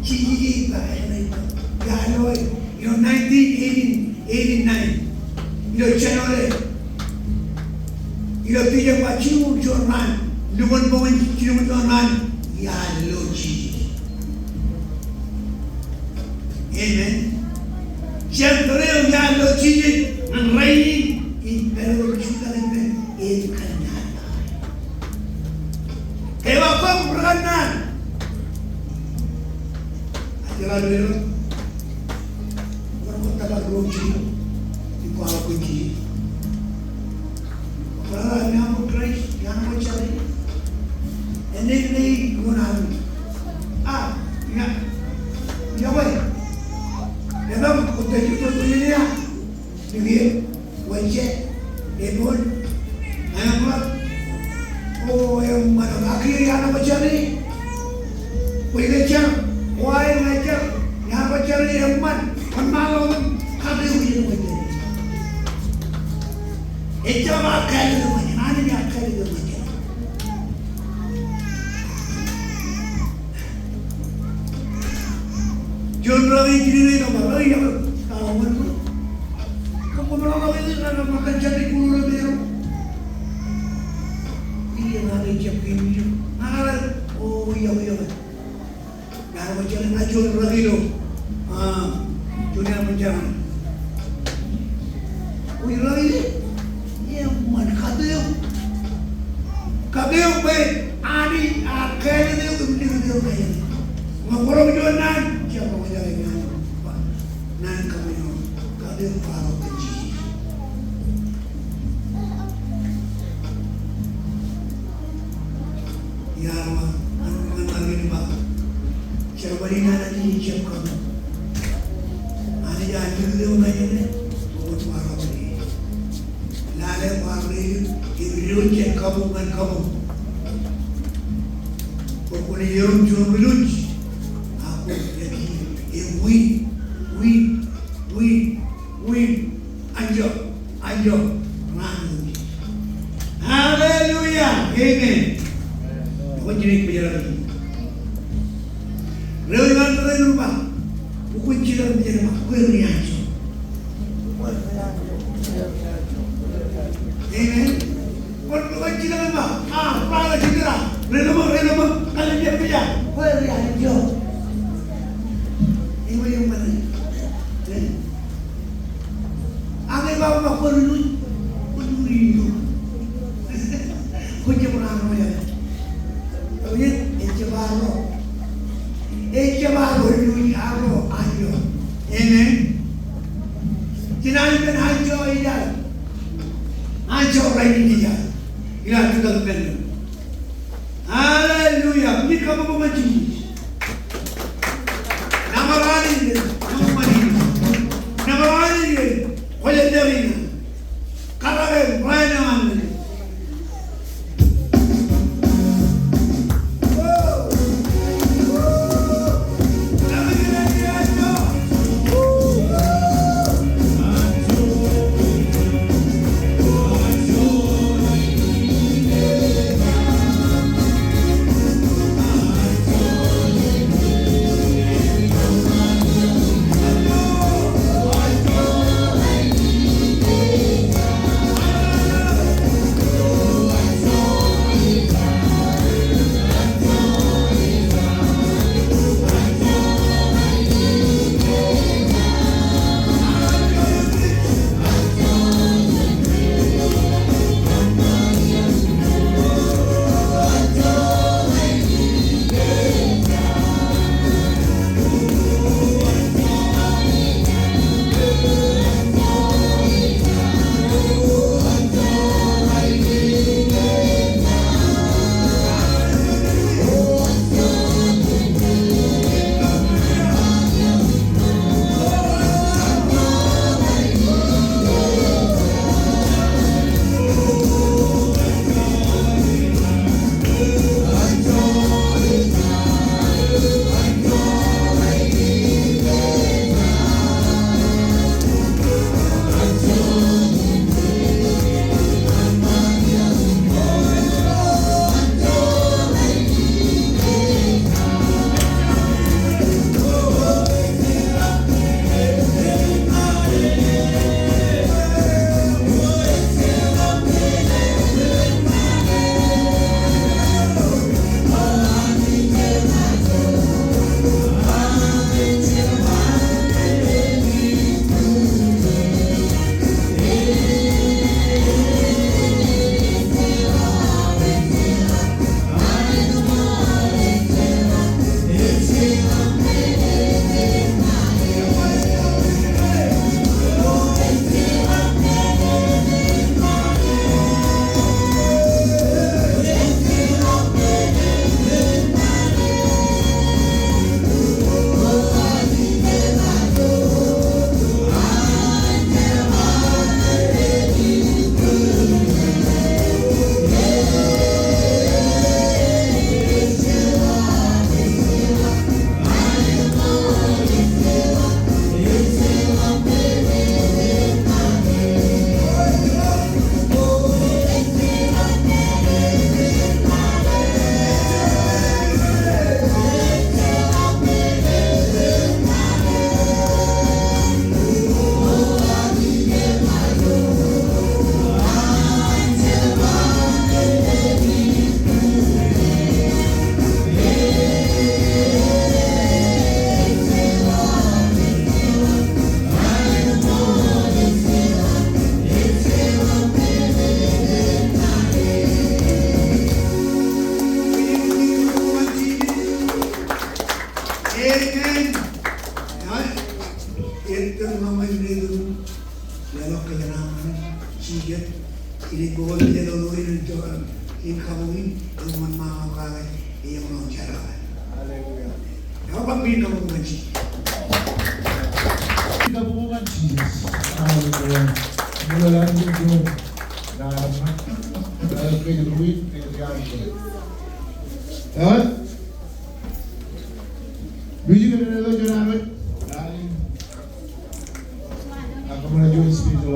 Jisōs ej ba, ej ba. Iar lo, ilo nineteen eighty, eighty-nine. Ilo January. Ilo December, jilñuul juon raan. Lukkuun bok in jilñuul juon raan. Iar lo Jisōs. Amen. Jab tōre eo iar lo Jisōs ñan rainin, im pād ilo jutak in men, ej kōnnaan. Ke ewōr koṃ ri-kōnnaan. Ajri eo, ewōr koṃ tōmak ro Jisōs, im kwaḷọk kōn Jisōs. Brother, ña eo Kraist, ña eo jar. Āindein ej wōn aō. A, ña. Ña bwe. Etam, kwōj tōmak ro Jisōs. Dike, wōnje, eñoul, nine o'clock. O, eṃṃan, ak kiiō ña eo jar. Bwe ij jar, o, ña eo jar. Ña eo jar, eṃṃan, wōnṃaanḷọk im kate eok iien wōnje. Ejjab aō kāālōt eok ñan e, Anij aō kāālōt eok ñan e. Juon ri-kaki ej jidik ilo bar, ej ba, a, wōn, wōn. Kōm, kōm ḷak ilo bar, ḷak ilo bar, kōm jar ilo bar. Iien eo ejjab kein iien. Ña eo, o, iọkwe, iọkwe. Ña eo jar, ña juon ri-kaki ilo, a, juon iaan ṃōn jar. Wi ri-kaki, eṃṃan kate eok. Kate eok bwe Anij ear kāālōt eok im likūt eok ñan e. Ñe kwō roñ juon naan, jab roñ ilo naan. Naan kaṃṃoolol. Kate eok kwaḷọk kōn Jisōs. Iar ba, ñan, ñan, ñan, ñan ba. Jerbal in an Anij ejjab kabuñ. Anij ear likūt eok ñan e, bwe kwōj kwaḷọk ñan e. Lale kwaar reitok, im diwōj jet kabuñ ñan kabuñ. Bwe kwōnaaj erom juon ri-luuj, ak kwōj, im win, win, win, win. Anjọ, anjọ, raan in. Hallelujah. Amen. Kwōn jidik bōjrak in. Ro iban ro ilo ba, kwōn jidik bōjrak in, kwōn ri anjọ. Amen. Kwōn, kwōn jidik in ba, a, ba, jidik in ba, ri ḷōmṇak, ri ḷōmṇak, kōḷmānḷọkḷọk, kwōn ri anjọ. Amen. Ak ej ba, ba, kwōn luuj, kwōn luuj. Kwōn jab ri anjọ. Ejjab arro. Ejjab arro luuj, arro anjọ. Amen. Jinen anjọ ej ad. Anjọ rainin ej ad. Ilo ad jutak men. Hallelujah. Ij kabuñbuñ ñan Jisōs. Nōbar eo an ej, nōbar eo an ej, nōbar eo an ej, kwōj ej ri an. Kōrā ke ri an eo an. Amen. Ej, ej, ej, leḷọk kōjeañ ṇe, Jisōs. Ij bōk bōlen ilo ilo in, in kabuñ in, eṃṃan ṃaanḷọk kake, eṃṃan jerkakḷọk. Hallelujah. Ewōr bōk bōlen kabuñ ñan Jisōs. Bōk bōlen kabuñ ñan Jisōs. Hallelujah. Bōlen kabuñ ñan Jisōs. Hallelujah. Music eo ej juon ad. Ak kōṃṃan juon special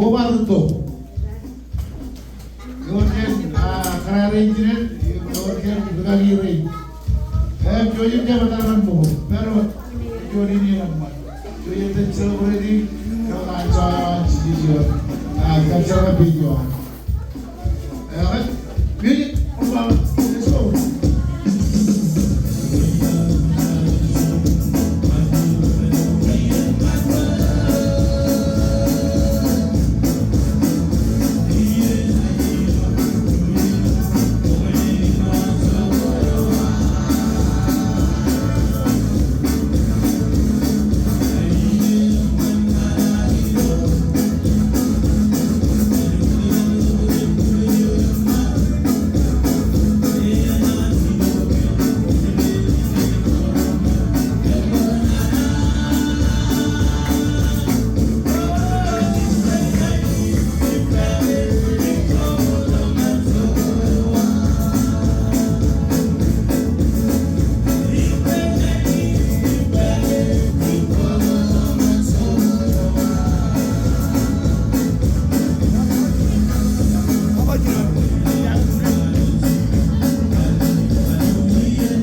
Koba rūtto. Ewōr jān, ah, kōrā rein jinen, ewōr jān rūkaki rein. Im jouj im jab etal ñan ṃōko. Pād wōt. Jouj im jab etal ñan ṃōko. Jouj im jab celebrate. Kōm an, ah, Jisōs. Ah, kab celebrate.